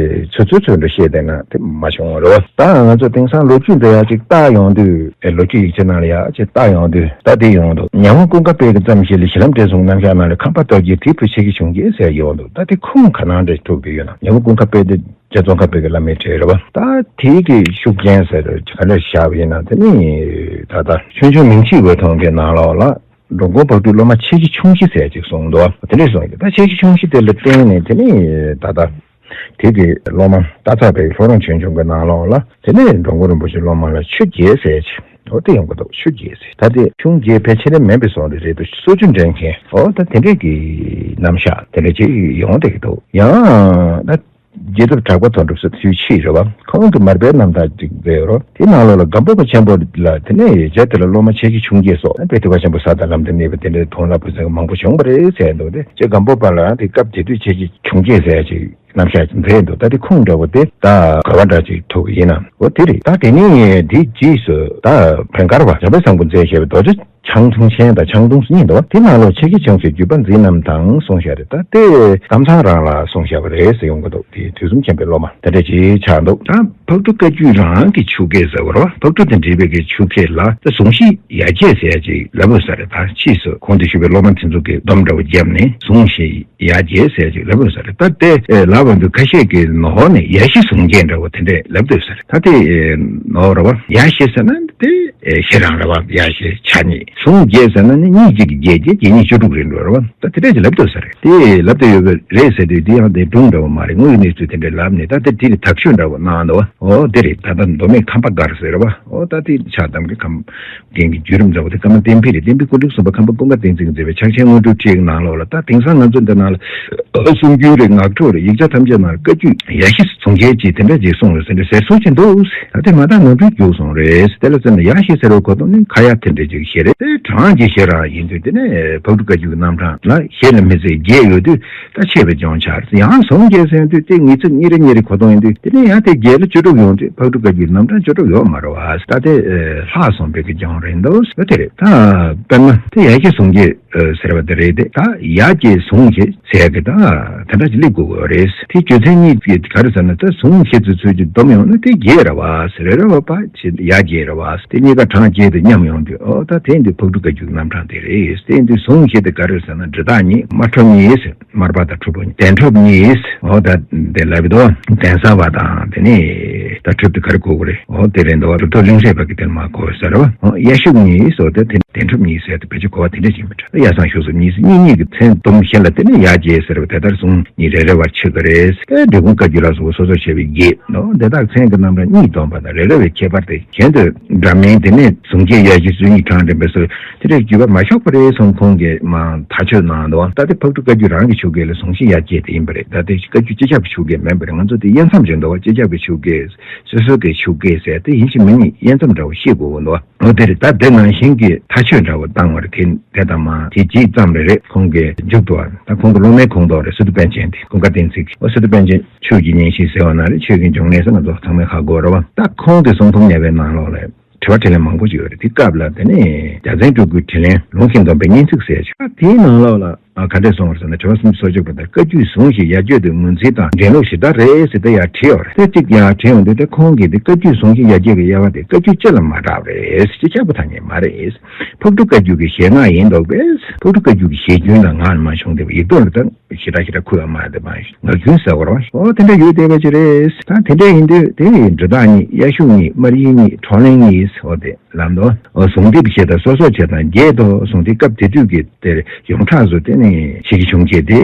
ཚོད་ཚོད་ཚོད་འདྲ་བཤད་བསྡད་ན་དེ་མ་བྱུང་བ་རེད་བ། ད་ང་ཚོ་དེང་སང་ལོ་རྒྱུས་འདྲ་ཡ་ཅིག་བལྟ་ཡོང་དུས་ཨེ་ལོ་རྒྱུས་ཡིག་ཆ་ནང་ལ་ཡ་ཅིག་བལྟ་ཡོང་དུས་ད་དེ་ཡོང་འདུག་ཉ་དབོན་ཀུན་དགའ་དཔལ་གྱི་བརྩམས་བཞེད་ལ་གཞི་ལམ་འབྲས་གསུམ་རྣམ་གཞག་ནང་ལ་ཁམས་པ་རྡོ་རྗེའི་དེ་བུ་ཆེ་གི་བྱུང་རྒྱལ་ཟེར་ཡོང་འདུག་ད་དེ་ཁུངས་ག་ནང་འདྲ་ཐུག་གི་ཡོད་ན། ཉ་དབོན་ཀུན་དགའ་དཔལ་དེ་རྗེ་ཙོང་ཁ་པའི་གི་བླ་མའི་གྲས་རེད་བ། ད་དེའི་གི་ཤུགས་རྐྱེན་ཟེར་ག་ལེར་བཞག་པ་ཡིན་ན་དེ་ནི་ད་ལྟ་ཆོས་འབྱུང་མིང་ཚིག་འོད་སྟོང་གི་ནང་ལོགས་ལ། འགྲོ་མགོན་ཕག་གྲུའི་སློབ་མ་ཆེ་གི་ཆུང་གི་ཟེར་ཅིག་གསུངས་འདུག་དེ་འདྲས་གསུངས་ཀྱི་ད་ཆེ་གི་ཆུང་གི་དེ་ལ་བརྟེན་ནས་དེ་ནི་ད་ལྟ་དེ་གི་སློབ་མ་སྟག་ཚང་པའི་ལྷོ་རོང་ཆོས་འབྱུང་གི་ནང་ལོགས་ལ་དེ་ནས་འགྲོ་མགོན་རིན་པོ་ཆེའི་སློབ་མ་ལ་ཆོས་རྒྱལ་ཟེར་ཅིག་འོ་དེ་ཡོང་གི་འདུག་ཆོས་རྒྱལ་ཟེར་ད་དེ་ཆུང་རྒྱལ་ཕལ་ཆེར་མིན་པའི་བཟོ་འདྲ་རེད་འདུག་སོ་ཆུ་འདྲེན་མཁན་འོ་ད་དེ་འདྲས་ཀྱི་རྣམ་གཞག་དེ་འདྲས་ཅིག་ཡོང་བསྡད་ཀྱི་འདུག་ཡང་ད། རྒྱལ་ཐབས་གྲགས་པ་དོན་གྲུབ་ཟེར་དུས་ཆེས་རེད་བ། ཁོང་གི་མར་པའི་རྣམ་ཐར་ཅིག་མཛད་ཡོད་རོ། དེ་ནང་ལོགས་ལ་སྒམ་པོ་པ་ཆེན་པོ་ལ་དེ་ནས་རྗེ་དེ་ལ་སློབ་མ་ཆེ་གི་ཆུང་གི་སོགས་དཔལ་ཐུབ་པ་ཆེན་པོ་ས་དང་ལམ་དུ་གནས་པའི་དེ་འདྲའི་དོན་ལ་བུ་ཚན་མང་པོ་བྱུང་བ་རེད་ཟེར་འདུག་དེ་རྗེ་སྒམ་པོ་པ་ལ་དེ་སྐབས་དེ་དུས་ཆེ་གི་ཆུང་གི་ཟེར་ཅིག་རྣམ་གཞག་ཅིག་མཛད་འདུག་ད་དེ་ཁུངས་འདྲ་བོ་དེ་ད་ག་བ་འདྲ་ཅིག་ཐུག་ཡིན་ན་འོ་དེ་རེད། ད་དེ་ནས་དེ་རྗེས་སུ་ད་བན་དཀར་བ་འཇམ་དཔལ་བཟང་པོ་མཛད་བཞག་པའི་རྡོ་རྗེ་ཆང་འཐུང་ཆེན་དང་ཆང་འཐུང་གཉིས་འདུག་དེ་ནང་ལོགས་ཆེ་གེ་ཆུང་གེའི་བརྒྱུད་པ་འཛིན་རྣམ་དང་གསུངས་བཞག་རེད། ད་དེ་གཏམ་ཚང་རང་ལ་གསུངས་བཞག་པ་རེད་ཟེར་ཡོང་གི་འདུག་དེ་དུས་གསུམ་མཁྱེན་པའི་སློབ་མ་དེ་འདྲ་ཅིག་ཆགས་འདུག་ད་ཕག་གྲུ་བཀའ་བརྒྱུད་རང་གི་ཆུ་སྐད་ཟེར་བ་རེད་བ། ཕག་གྲུ་དང་འབྲེལ་བའི་གི་ཆུ་སྐད་ལ་ད་གཟུངས་གཞི་ཡ་གྱལ་ཟེར་ཡ་ཅིག་ལབ་དགོས་ས་རེད། ད་ཕྱིས་སུ་གོང་དུ་ཞུས་པའི་སློབ་མ་དེ་ཚོ་གིས་སྡོམ་འདྲ་བོ་བརྒྱབ་ནས་གཟུངས་གཞི་ཡ་གྱལ་ཟེར་ཅིག་ལབ་དགོས་ས་རེད། ད་དེ་ལབ་པ་འདུག་ཁ་ཤས་ཀྱིས་ནོར་ནས་ཡ་བཞི་གཟུངས་གྱལ་འདྲ་བོ་དེ་འདྲས་ལབ་དགོས་ས་རེད། ད་དེ་ནོར་རེད་བ། ཡ་བཞི་ཟེར་ན་དེ་ཨེ་བཞི་རང་རེད་བ། ཡ་བཞི་ཆ་གཉིས། གཟུངས་གྱལ་ཟེར་ན་ནི་གཉིས་གཅིག་གི་བརྒྱད་བརྒྱད་བརྒྱད་གཉིས་བཅུ་དྲུག་རེད་འགྲོ་རེད་བ། ད་དེ་འདྲས་ཀྱི་ལབ་དགོས་ས་རེད། དེ་ལབ་དེ་ཡོད་པ་རེད་ཟེར་དུས་དེ་ཡང་དེ་སྒྲུང་འདྲ་བོ་མ་རེད། དངོས་ཀྱི་གནས་ཚུལ་དེ་འདྲས་ལབ་ནས་ད་དེ་དེ་ནི་དག་ཤོས་འདྲ་བོ་གནང་འདུག་བ། འོ་དེ་རེད། ད་ལྟ་མདོ་སྨད་ཁམས་པ་སྒར་ཟེར་བ། འོ་ད་དེ་ཕྱག་དམ་གྱི་ཁམས་རྒན་གྱི་བརྒྱུད་རིམ་འདྲ་བོ་དེ་ཀརྨ་བསྟན་འཕེལ་རེད། བསྟན་འཕེལ་སྐུ་ཕྲེང་གསུམ་པ་ཁམས་པ་ཀུན་དགའ་བསྟན་འཛིན་གྱིས་མཛད་པའི་ཕྱག་ཆེན་དངོས་གྲུབ་ཁྲིད་ཀྱི་ནང་ལོགས་ལ་ད་དེང་སང་ང་ཚོ་འདི་ནང་ལ་གསུང་རྒྱུན་རེད། ངག་འཁྲོལ་རེད། ཡིག་ཆ་ཐམས་ཅད་ནང་ལ་བཀའ་བརྒྱུད་ཡ་བཞི་གཟུངས་གྱལ་ཅིག་དེ་འདྲ་ཅིག་གསུངས་རེད་ཟེར་འདྲ་ཟེར་སྲོལ་ཅིག་འདུག་ད་དེ་མ་དག་ནོར་འཁྲུལ་རྒྱུགས་སོང་རེད། དེ་ལ་བརྩིས་ན་ཡ་བཞི་ཟེར་བའི་གོ་དོན་ནི་ཁ་ཡ་དེ་འདྲ་ཅིག་བཞི་རེད། དེ་གྲངས་ཀྱི་བཞི་རང་ཡིན་དུས་དེ་ནས་ཕག་གྲུ་བཀའ་བརྒྱུད་ཀྱི་རྣམ་གྲངས་ལ་བཞི་ལ་མི་ཚད་བརྒྱད་ཡོད་དུས་ད་ཆད་པའི་ལྗོངས་ཆགས། ཡང་གཟུངས་གྱལ་ཟེར་དུས་དེ་ངེས་ཚིག་གཉིས་རེ་གཉིས་རེ་གོ་དོན་ཡིན་དུས་དེ་ནས་ཡང་དེ་བརྒྱད་ལ་བཅུ་དྲུག་ཡོང་དུས་ཕག་གྲུ་བཀའ་བརྒྱུད་རྣམ་གྲངས་བཅུ་དྲུག་ཡོད་མ་རེད་བ། ད་དེ་ལྷག་སོང་བའི་གི་ལྗོངས་རེད་འདུག་དེ་རེད། ད་དཔེར་ན་དེ་ཡ་གྱལ་གཟུངས་གྱལ་ཟེར་བ་དེ་རེད། དེ་ད་ཡ་གྱལ་གཟུངས་གྱལ་ཟེར་གི་ད་དེ་འདྲ་ཅིག་སླེབས་དགོས་ཀྱི་རེད། དེ་རྒྱུ་མཚན་གཉིས་ཀྱིས་ག་རེ་ཟེར་ན་ད་གཟུངས་གཞི་དེ་ཚོས་ཀྱི་སྡོམ་ཡོང་ན་དེ་གྱལ་རེད་བ་ཟེར་རེད་བ། ཕ་ཆེ་ཡ་གྱལ་རེད་བ། དེ་གཉིས་ཀ་གྲངས་གྱལ་དུ་མཉམ་ཡོང་དུས་ཨོ་ད་དེ་འདི་ཕག་གྲུ་བཀའ་བརྒྱུད་རྣམ་གྲངས་དེ་རེད། དེ་འདི་གཟུངས་གཞི་དེ་ག་རེ་ཟེར་ན་འབྲི་སྟག་གཉིས། དམར་ཁྲོམ་གཉིས། མར་པ་དང་ཁྲོ་བོ་གཉིས། གདན་ཁྲོམ་གཉིས། ཨོ་ད་དེ་ལབ་དོ། གདན་ས་བ་དང་དེ་ནས་ ད་གྲུབ་དེ་ག་རེ་གོ་དགོས་རེད། འོ་དེ་རེད་འདུག་གྲུབ་ཐོབ་གླིང་ཧྲས་པ་གི་དེར་མ་གོ་ཟེར་བ། འོ་གཡས་ཕྱོགས་གཉིས་སོ་དེ་དེ་བདེན་གྲུབ་གཉིས་ཟེར་དེ་བེད་སྤྱོད་གོ་བ་དེ་འདྲ་ཞིག་མི་འདྲ། གཡའ་བཟང་ཕྱོགས་སུ་གཉིས་སུ་གཉིས་གཉིས་ཀྱི་མཚན་བསྡོམས་གཞན་ལ་དེ་ནས་ཡ་བརྒྱད་ཟེར་བ་དེ་ལྟར་ཟུང་གཉིས་རེ་རེ་བར་ཕྱེ་གི་རེད། དེ་འབྲི་གུང་བཀའ་བརྒྱུད་ལ་སོགས་སོ་སོར་བཤད་པའི་བརྒྱད་ནོ། དེ་དག་མཚན་གྱི་རྣམ་གྲངས་གཉིས་བསྡོམས་པ་དང་རེ་རེ་བའི་ཁྱད་པར་དེ་གཞན་དུ་འདྲ་མིན། དེ་ནས་ཟུང་གཉིས་ཡ་བཞི་སུ་གཉིས་གྲངས་འདྲེན་པའི་སོ། དེ་འདྲའི་བརྒྱུད་པ་མ་ཞོག་པ་རེད་གསུངས། ཁོང་གིས་མ་ཐག་གཅོད་གནང་འདུག་ད་དེ་ཕག་གྲུ་བཀའ་བརྒྱུད་རང་གི་ཆོས་སྐད་ལ་ཟུང་གཉིས་ཡ་བརྒྱད་དེ་ཡིན་པ་རེད། ད་དེ་བཀའ་བརྒྱུད་སྤྱི་ཁྱབ་ཀྱི་ཆོས་སྐད་མིན་པ་རེད། ང་ཚོ་དེ་དབྱེ་མཚམས་ཅིག་འདུག་བ། སྤྱི་ཁྱབ་ཀྱི་ཆོས་སྐད། སོ་སོ་གི་ཆོས་སྐད་ཟེར་དེ་ཡིན་གཅིག་མིན་གཉིས་དབྱེ་མཚམས་འདྲ་བོ་ཤེས་དགོས་ཀྱི་འདུག་འོ་དེ་རེད། ད་དེ་ནང་བཞིན་གྱི་ཐག་གཅོད་འདྲ་བོ་བཏང་བ་རེད། དེ་དེ་དང་མ་དེ་རྗེས་ཙམ་རེ་རེད་ཁོང་གིས་མཇུག་ཏུ་བ། ད་ཁོང་གི་སློབ་མའི་ཁོངས་གཏོགས་རེད། སི་ཏུ་པཎ་ཆེན་དེ་ཀུན་དགའ་བསྟན་འཛིན་གྱི། འོ་སི་ཏུ་པཎ་ཆེན་ཆོས་ཀྱི་གཉེན་བཤེས་ཟེར་བ་ན་རེད། ཆོས་ཀྱི་འབྱུང་གནས་ཟེར་ང་ཚོ་ཚང་མས་ཧ་གོ་རེད་བ། ད་ཁོང་གི་གསུང་འབུམ་ཉེ་བའི་ནང་ལོགས་ལ་དྲི་བ་དྲིས་ལན་མང་པོ་ཅིག་ཡོད་རེད། དེ་སྐབས་ལ་དེ་ནས་རྒྱལ་མཚན་སྤྲུལ་སྐུའི་དྲིས་ལན་ལུང་གིས་འདོམས་པའི་སྙན་ཚིག་ཟེར་ཆོག་དེའི་ནང་ལོགས་ལ། ཨ། ག་འདྲས་གསུངས་པ་རེད་ཟེར་ན། དྲི་བ་སུམ་ཅུ་སོ་གཅིག་པ་དང་། བཀའ་བརྒྱུད་ཟུང་ཞིག་ཡ་བརྒྱད་དུ་ངོས་འཛིན་དང་འགྲན་ལུགས་ཞེ་དྲག་རེད་ཟེར་ཏེ་ཡར་བྲིས་ཡོད་རེད། དེ་གཅིག་ཡར་བྲིས་ཡོང་དུས། དེ་ཁོང་གིས་དེ་བཀའ་བརྒྱུད་ཟུང་ཞིག་ཡ་བརྒྱད་ཀྱི་དབྱེ་བ་དེ་བཀའ་བརྒྱུད་སྤྱི་ལ་མ་གྲགས་པ་རེད། སྤྱི་ཁྱབ་པ་ཐ་སྙད་མ་རེད། ཕག་གྲུ་བཀའ་བརྒྱུད་ཀྱི་ཞལ་སྔ་ཡིན་འདུག་པས། ཕག་གྲུ་བཀའ་བརྒྱུད་ཀྱི་ཞལ་རྒྱུན་ལ་ངག་མ་བྱུང་སྟེ། ཡིག་ཐོག་ལ་ད་ཞེ་དྲག་ཞེ་དྲག་ཁུར་བ་མ་རེད། དེ་མ་ངག་རྒྱུན་ཟེར་བ་རེད་བ། འོ་དེ་འདྲ་ཡོད་བསྡད་པ་ཅིག་རེད། ད་དེ་འདྲ་ཡིན་དུས་དེ་འབྲི་སྟངས་གཉིས། དབྱར་གཞུང་གཉིས། སྨར་ཡིག་གཉིས། བགྲོ་གླེང་གཉིས། འོ་དེ། ལམ་དུ། ཨོ་ཟུང་འདེབས་བྱས་དང་སོ་སོར་བྱས་དང་བརྒྱད་དུ་སོང་སྟེ། སྐབས་དེ་དུས་ཀྱི་དེར་ཡོངས་གྲགས་སུ་དེ་ནི་ཕྱི་རྒྱལ་གཞུང་གིས་དེ་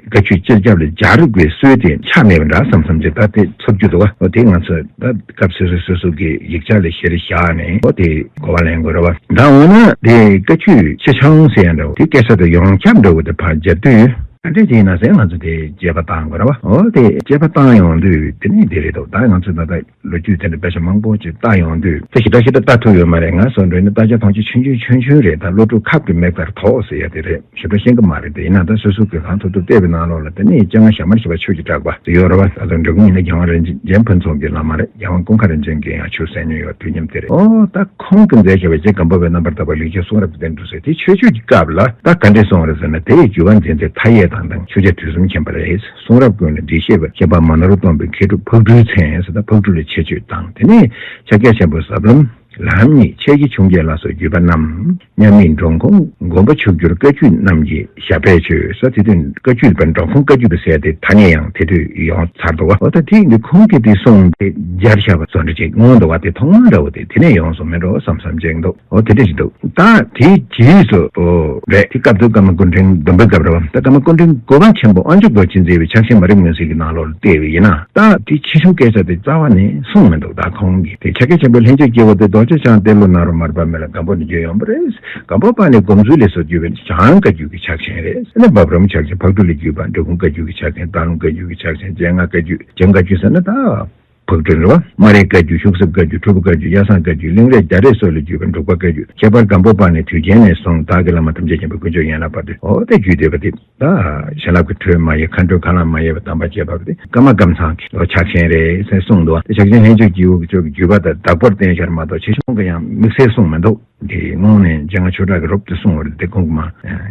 བཀའ་བརྒྱུད་སྤྱི་ཁྱབ་ལ་སྦྱར་དགོས་སྲོལ་དེ་ཆགས་མེད་པ་འདྲ་བསམ་བསམ་ཅིག་ད་དེ་ཚོར་རྒྱུ་འདུག་ཨོ་དེ་ང་ཚོས་ད་སྐབས་སོ་སོ་སོ་སོ་གི་ཡིག་ཆ་ལ་གཞིར་བཞག་ནས་ཨོ་དེ་གོ་བ་ལེན་དགོས་རེད་བ། ད་འོ་ན་དེ་བཀའ་བརྒྱུད་ཆེ་ཆུང་ཟེར་ཡ་འདྲ་བོ་དེ་སྐད་ཆ་དང་ཡོངས་ཁྱབ་འདྲ་བོ་དེ་ཕར་སྦྱར་དུས། ཨ་འདྲས་ཅིག་ཡིན་ན་ཟེར་ང་ཚོ་དེ་དཔྱད་པ་བཏང་དགོས་རེད་བ། ཨོ་དེ་དཔྱད་པ་བཏང་ཡོང་དུས་དེ་ནི་དེ་རེད་འདུག་ད་ང་ཚོས་ད་ལྟ། ལོ་རྒྱུས་དེ་འདྲ་དཔེ་ཆ་མང་པོ་ཅིག་བལྟ་ཡོང་དུས། དེ་ཞེ་དྲག་ཞེ་དྲག་བལྟ་ཐུབ་ཡོད་མ་རེད། ང་སོ་འགྲོ་ནས་བལྟ་རྒྱ་མཐོང་རྒྱ་ཆུང་ཆུང་ཆུང་ཆུང་རེད། ད་བློ་གྲོས་ཁབ་ཀྱི་མེ་འབར་དོགས་ཟེར་ཡ་དེ་རེད། ཞེ་དྲག་ཤེས་ཀྱི་མ་རེད། དེ་ཡིན་ན་ད་སོ་སོ་གི་གང་ཐུབ་ཐུབ་བལྟས་པའི་ནང་ལོགས་ལ་དེ་ནས་སྤྱན་སྔ་ཞྭ་དམར་ཞེས་པ་ཆོས་ཀྱི་གྲགས་པ་དེ་ཡོད་རེད་བ། ད་ལྟ་འབྲི་གུང་ཡིན་ན་རྒྱལ་དབང་རིན་ཆེན་ཕུན་ཚོགས་ཀྱི་བླ་མ་རེད། རྒྱལ་དབང་ཀུན་མཁར་རིན་ཆེན་གྱིས་ཡང་ཆོས་གསན་མྱོང་ཡོད། དུས་མཉམ་དེ་རེད། ཨོ་ད་ཁོང་གིས་མཛད་བཞག་པའི་རྗེ་སྒམ་པོ་པའི་རྣམ་པར་དག་པའི་ལེགས་བཤད་གསུང་རབ་ཀྱི་བསྟན་འགྲོ་ཟེར་དེ་ཆོས་བརྒྱུད་ཀྱི་སྐབས་ལ་ད་ག་འདྲས་གསུངས་རེད་ཟེར་ན། དེ་ཡི་བརྒྱུད་པ་འཛིན་ཚད་མཐའ་ཡས་དང་དང་། ཆོས་རྒྱལ་དུས་གསུམ་མཁྱེན་པ་རེད། གསུང་རབ་ཀུན་ལ་འགྲེལ་བཤད་པ། བཤད་པ་མ་ནོར་སྟོན་པའི་མཁས་གྲུབ་ཕག་གྲུའི་མཚན་ཟེར། ད་ཕག་གྲུ་ལ་ཆེ་བརྗོད་དང་། དེ་ནས་ཕྱག་རྒྱ་ཆེན་པོའི་ཟབ་ལམ། ལམ་གཉིས། ཆས་ཀྱི་ཆུང་བརྒྱད་ལ་སོགས་བརྒྱུད་པ་རྣམས། མཉམ་མེད་འབྲོམ་ཁུང་མགོན་པོ་མཆོག་གྱུར་བཀའ་བརྒྱུད་རྣམས་ཀྱི་ཞབས་པད་ཆོས་ཟེར། དེ་དུས་བཀའ་བརྒྱུད་པ་འབྲོམ་ཁུང་བཀའ་བརྒྱུད་པ་ཟེར་དེ་ཐ་སྙད་ཡང་དེ་དུས་ཡོང་ཚར་འདུག་བ། འོ་ད་དེ་ཡིན་དུས་ཁོང་གིས་དེ་གསུངས་ཏེ་སྦྱར་བཞག་པ་བཟོ་འདྲ་ཅིག་མངོན་འདུག་བ། དེ་ཐོག་མ་འདྲ་བོ་དེ་དེ་ནས་ཡོང་སོང་མེད་འགྲོ་བསམ་བསམ་ཅིག་འདུག་འོ་དེ་འདྲ་ཞིག་འདུག་ད་དེའི་རྗེས་སུ་འོ་རེད། དེ་སྐབས་དུ་ཀརྨ་སྐུ་ཕྲེང་བདུན་པའི་སྐབས་རེད་བ། ད་ཀརྨ་སྐུ་ཕྲེང་དགུ་པ་ཆེན་པོ་དབང་ཕྱུག་རྡོ་རྗེས་མཛད་པའི་ཕྱག་ཆེན་མ་རིག་མུན་སེལ་གྱི་ནང་ལོགས་ལ་བལྟས་པ་ཡིན་ན། ད་དེ་ཆེ་ཆུང་སྐད་ཆ་དེ་རྩ་བ་ནས་གསུངས་མི་འདུག་ད་ཁོང་གིས་དེ་ཕྱག་རྒྱ་ཆེན་པོའི་ལྷན་ཅིག་སྐྱེ་བོ་དེ། རྡོ་རྗེ་འཆང་ཏེ་ལོ་ན་རོ་མར་པ་མེད་ལ། སྒམ་པོ་ནས་བརྒྱུད་ཡོང་བ་རེད། སྒམ་པོ་པ་ནས་སྒོམ་ཚུལ་ལས་སུ་བརྒྱུད་པའི་བྱང་བཀའ་བརྒྱུད་ཀྱི་ཕྱག་ཆེན་རེད། ཨ་ནི་འབའ་རོམ་ཕྱག་ཆེན་ཕག་གྲུ་ལས་བརྒྱུད་པ། འབྲི་གུང་བཀའ་བརྒྱུད་ཀྱི་ཕྱག་ཆེན། སྟག་ལུང་བཀའ་བརྒྱུད་ཀྱི་ཕྱག་ཆེན། སྤྱན་སྔ་བཀའ་བརྒྱུད། རྒྱང་བཀའ་བརྒྱུད་ཟེར་ན་ད། ཕག་གྲུ་རེད་བ། སྨ་རའི་བཀའ་བརྒྱུད། ཤུག་གསེབ་བཀའ་བརྒྱུད། གྲུབ་པའི་བཀའ་བརྒྱུད། གཡའ་བཟང་བཀའ་བརྒྱུད། གླིང་རས་རྒྱ་རས་སོགས་ལས་བརྒྱུད་པའི་འབྲུག་པ་བཀའ་བརྒྱུད། ཁྱད་པར་སྒམ་པོ་པ་ནས་དུས་རྒྱུན་ནས་བཟུང་བདག་གི་བླ་མ་ཐམས་ཅད་མཁྱེན་པའི་དཀོན་མཆོག་ཡན་ལག་བར་དུ། འོ་དེ་བརྒྱུད་བསྡད་པ་དེ་ད་བྱིན་རླབས་ཀྱི་དྲོད་མ་ཡལ། མཁའ་འགྲོའི་ཁ་རླངས་མ་ཡལ་བའི་གདམས་པ་བྱས་པ་དེ་ཀརྨ་ཀཾ་ཚང་གི་ཕྱག་ཆེན་རེད་ཟེར་གསུངས་འདུག་དེ་ཕྱག་ཆེན་ལྷན་ཅིག་སྐྱེ་བོ་གི་ཆོས་ཀྱི་བརྒྱུད་པ་དང་བདག་པོར་བསྟན་ཤར་མ་གཏོགས་ཆེ་ཆུང་གི་ཡང་དམིགས་བསལ་གསུངས་མི་འདུག་དེ་སྔོན་ནས་སྤྱན་སྔ་ཆོས་གྲགས་ཀྱིས་རོབ་ཏུ་གསུངས་པ་རེད། དེ་ཁོང་གིས་མ་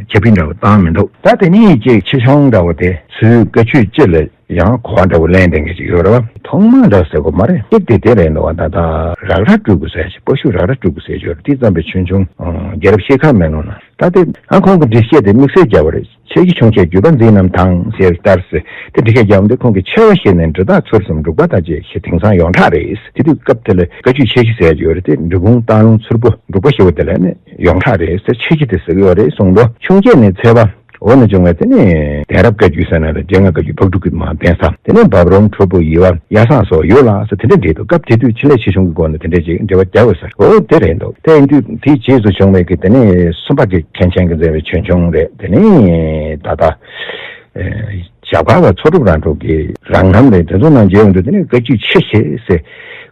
ཁྱབ་སྤེལ་འདྲ་བོ་བཏང་མི་འདུག་ད་དེ་ནས་ཅིག་ཆེ་ཆུང་འདྲ་བོ་དེ་ཚུར་བཀའ་བརྒྱུད་སྤྱི་ལ་ཡང་གོ་བ་འདྲ་བོ་ལེན་བསྡད་མཁན་ཅིག་ཡོད་རེད་བ། ཐོག་མ་འདྲ་ཟེར་དགོས་མ་རེད། གཅིག་དེ་དེ་རེད་འདུག་བ། ད་ལྟ་རག་ར་སྤྲུལ་སྐུ་ཟེར་ཞིག་པོ་ཤུ་རག་ར་སྤྲུལ་སྐུ་ཟེར་ཞིག་ཡོད་རེད། དེ་བརྩམས་པའི་ཆོས་འབྱུང་རྒྱལ་རབས་ཤིལ་ཁ་མའི་ནང་ན། ད་དེ་ཨ་ཁོང་གི་འགྲེལ་བཤད་དེ་དམིགས་བསལ་རྒྱབ་པ་རེད། ཆས་ཀྱི་ཆུང་བྱས་བརྒྱུད་པ་འཛིན་རྣམས་དང་ཟེར་ལྟར་ཟེར། དེ་འགྲེལ་བཤད་རྒྱབ་པ་འདི་ཁོང་གིས་ཆེ་བ་ཞེས་ནས་འབྲི་དག་ཚུལ་གསུམ་འབྲུག་པ་དང་བཅས་ཞེས་དེང་སང་ཡོངས་གྲགས་རེད། དེ་དུས་སྐབས་དེ་ལ་བཀའ་བརྒྱུད་ཆེ་བཞི་ཟེར་ཡོད་རེད། དེ་འབྲི་གུང་སྟག་ལུང་མཚུར་ཕུ་འབྲུག་པ་ཞེས་པ་དེ་ལ་ནི་ཡོངས་གྲགས་རེད་ཟེར། ཆེ་བཞི་དེ་ཟེར་གི་ཡོད་རེད་གསུངས་འདུག་ཆུང་བྱས་ནས་ཚད་པ། འོ་ན་བྱུང་བས་དེ་ནས་གདན་རབས་བཀའ་བརྒྱུད་ཟེར་ན་རེད། རྗེ་ལྔ་བཀའ་བརྒྱུད་ཕག་གྲུ་གི་མ་གདན་ས། དེ་ནས་འབའ་རོམ་གྲུབ་པ་ཡི་བ་གཡའ་བཟང་སོགས་ཡོད་ལ་ཟེར། དེ་འདྲ་འདྲ་འདུག་སྐབས་དེ་དུས་ཕྱི་ལས་ཆེ་ཆུང་གི་སྒོ་ནས་དེ་འདྲ་ཅིག་འབྲེལ་བ་རྒྱག་དགོས་ཟེར། འོ་དེ་རེད་འདུག་དེ་ཡིན་དུས་དེའི་རྗེས་སུ་བྱུང་བའི་གི་དེ་ནས་སུམ་པ་གི་མཁན་ཆེན་གྱིས་མཛད་པའི་ཆོས་འབྱུང་རེད། དེ་ནས་ད་ལྟ་ཞབས་དཀར་བ་ཚོ་གྲུབ་རང་གྲོལ་གྱི་རང་རྣམ་རེད། དེ་ཚོ་ནང་མཇལ་ཡོང་དུས་དེ་ནས་བཀའ་བརྒྱུད་ཆེ་ཞེས་ཟེར།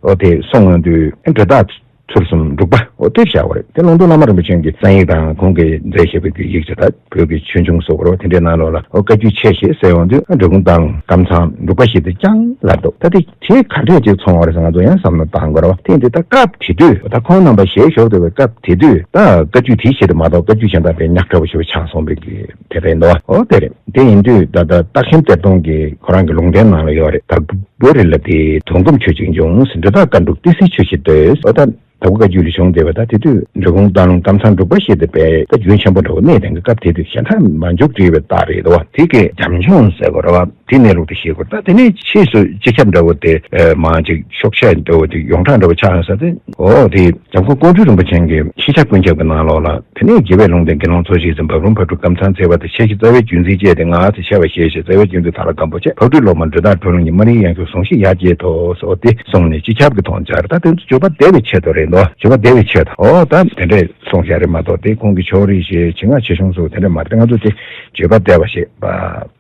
འོ་དེ་གསུངས་ཡོང་དུས་འབྲི་དག་ཚུལ་གསུམ་འབྲུག་པ་འོ་དེ་བཞག་པ་རེད། དེ་ཀློང་རྡོལ་བླ་མ་རིན་པོ་ཆེ་གི་གསན་ཡིག་དང་ཁོང་གིས་མཛད་བཞག་པའི་གི་ཡིག་ཆ་དང་བོད་ཀྱི་ཆོས་འབྱུང་སོགས་རེད་བ། དེ་འདྲའི་ནང་ལོགས་ལ་འོ་བཀའ་བརྒྱུད་ཆེ་ཞེས་ཟེར་ཡོང་དུས་འབྲི་གུང་སྟག་ལུང་ཀམ་ཚང་འབྲུག་པ་ཞེས་དེ་རྐྱང་ལབ་འདུག་ད་དེ་དེ་ག་འདྲས་ཅིག་མཚུངས་པ་རེད་ཟེར་ང་ཚོ་ཡང་བསམ་བློ་བཏང་དགོས་རེད་བ། དེ་ཡིན་དུས་ད་སྐབས་དེ་དུས་ད་ཁོང་རྣམ་པ་ཞལ་བཞུགས་བསྡད་པའི་སྐབས་དེ་དུས་ད་བཀའ་བརྒྱུད་དེ་ཞེས་དེ་མ་གཏོགས་བཀའ་བརྒྱུད་གཞན་དག་པའི་ཉག་ཕྲ་བོ་ཞེས་པ་ཆགས་སོང་བའི་གི་དེ་རེད་འདུག་བ། འོ་དེ་རེད། དེ་ཡིན་དུས་ད་ལྟ་སྟག་ཤམ་གཏེར་སྟོན་གྱི་ཁོ་རང་གི་ལུང་བསྟན་ནང་ལ་ཡོད་རེད། ད་བོད་རི་ལ་དེའི་དོན་སྒོམ་ཆོས་ཅིག་འབྱུང་། འབྲི་དག་བཀའ་འབྲུག་ཏི་སེའི་ཆོས་ཤིག་ཏོས། འོ་ད་དྭགས་པོ་བཀའ་བརྒྱུད་ལས་བྱུང་བསྡད་པ། ད་དེ་དུས་འབྲི་གུང་སྟག་ལུང་ཀམ་ཚང་འབྲུག་པ་ཞེས་དེ་དཔེ་ད་རྒྱུན་ཆེན་པོ་འདྲ་བོ་གནས་དེང་གི་སྐབས་དེ་དུས་གཞན་དག་མ་འཇུག་བྲིས་པའི་རྟགས་རེད་དོ། དེ་གའི་བྱམས་ཆུང་ཟེར་དགོས་རེད་བ། དེ་གནས་ལུགས་དེ་ཤེས་དགོས། ད་དེ་ནས་ཕྱིས་སུ་སྤྱི་ཁྱབ་འདྲ་བོ་དེ་མ་ཅིག་ཤོག་ཆས་འདྲ་བོ་དེ་ཡོངས་གྲགས་འདྲ་བོ་ཆགས་ཡོང་ས་དེ། འོ་དེ་འཇམ་མགོན་ཀོང་སྤྲུལ་རིན་པོ་ཆེ་གི་ཤེས་བྱ་ཀུན་ཁྱབ་ཀྱི་ནང་ལོགས་ལ། དེ་ནས་རྒྱལ་བའི་ལུང་བསྟན་དགེ་སློང་ཚོགས་ཞིག་ཟིན། བབ་རོམ་ཕག་གྲུ་ཀམ་ཚང་འཚལ་བ་དང་། ཆོས་ཀྱི་རྩ་བའི་རྒྱུན་འཛིན་བཅས་ཏེ། ངག་ཏུ་འཆད་པ་ཞེས་བྱ། རྩ་བའི་རྒྱུན་འཛིན་དར་ལ་སྒམ་པོ་ཆེ། ཕག་གྲུའི་སློབ་མ་འབྲུག་སྟག་སྒྲོལ་ལུང་གཉིས། སྨ་རིའི་གཡང་ཁྱུང་ཟུང་ཞིག་ཡར་བསྐྱེད་དོ། ཟེར་འོ་དེ་གསུངས་ནས་སྤྱི་ཁྱབ་ཀྱི་ཐོག་སྦྱར། ད་དེ་ཚོ་བརྗོད་པ་བདེ་བའི་ཆེད་དུ་རེད་འདུག་བརྗོད་པ་བདེ་བའི་ཆེད་དུ་འོ་ད་དེ་འདྲས་གསུངས་བཞག་རེད་མ་གཏོགས། དེ་ཁོང་གི་ཕྱོགས་རིས་ཞེས་ཆེད་མངགས་ཆེ་ཆུང་སོགས་དེ་འདྲས་མ་རེད། ང་ཚོ་དེ་བརྗོད་པ་བདེ་བ་ཞེས་པ་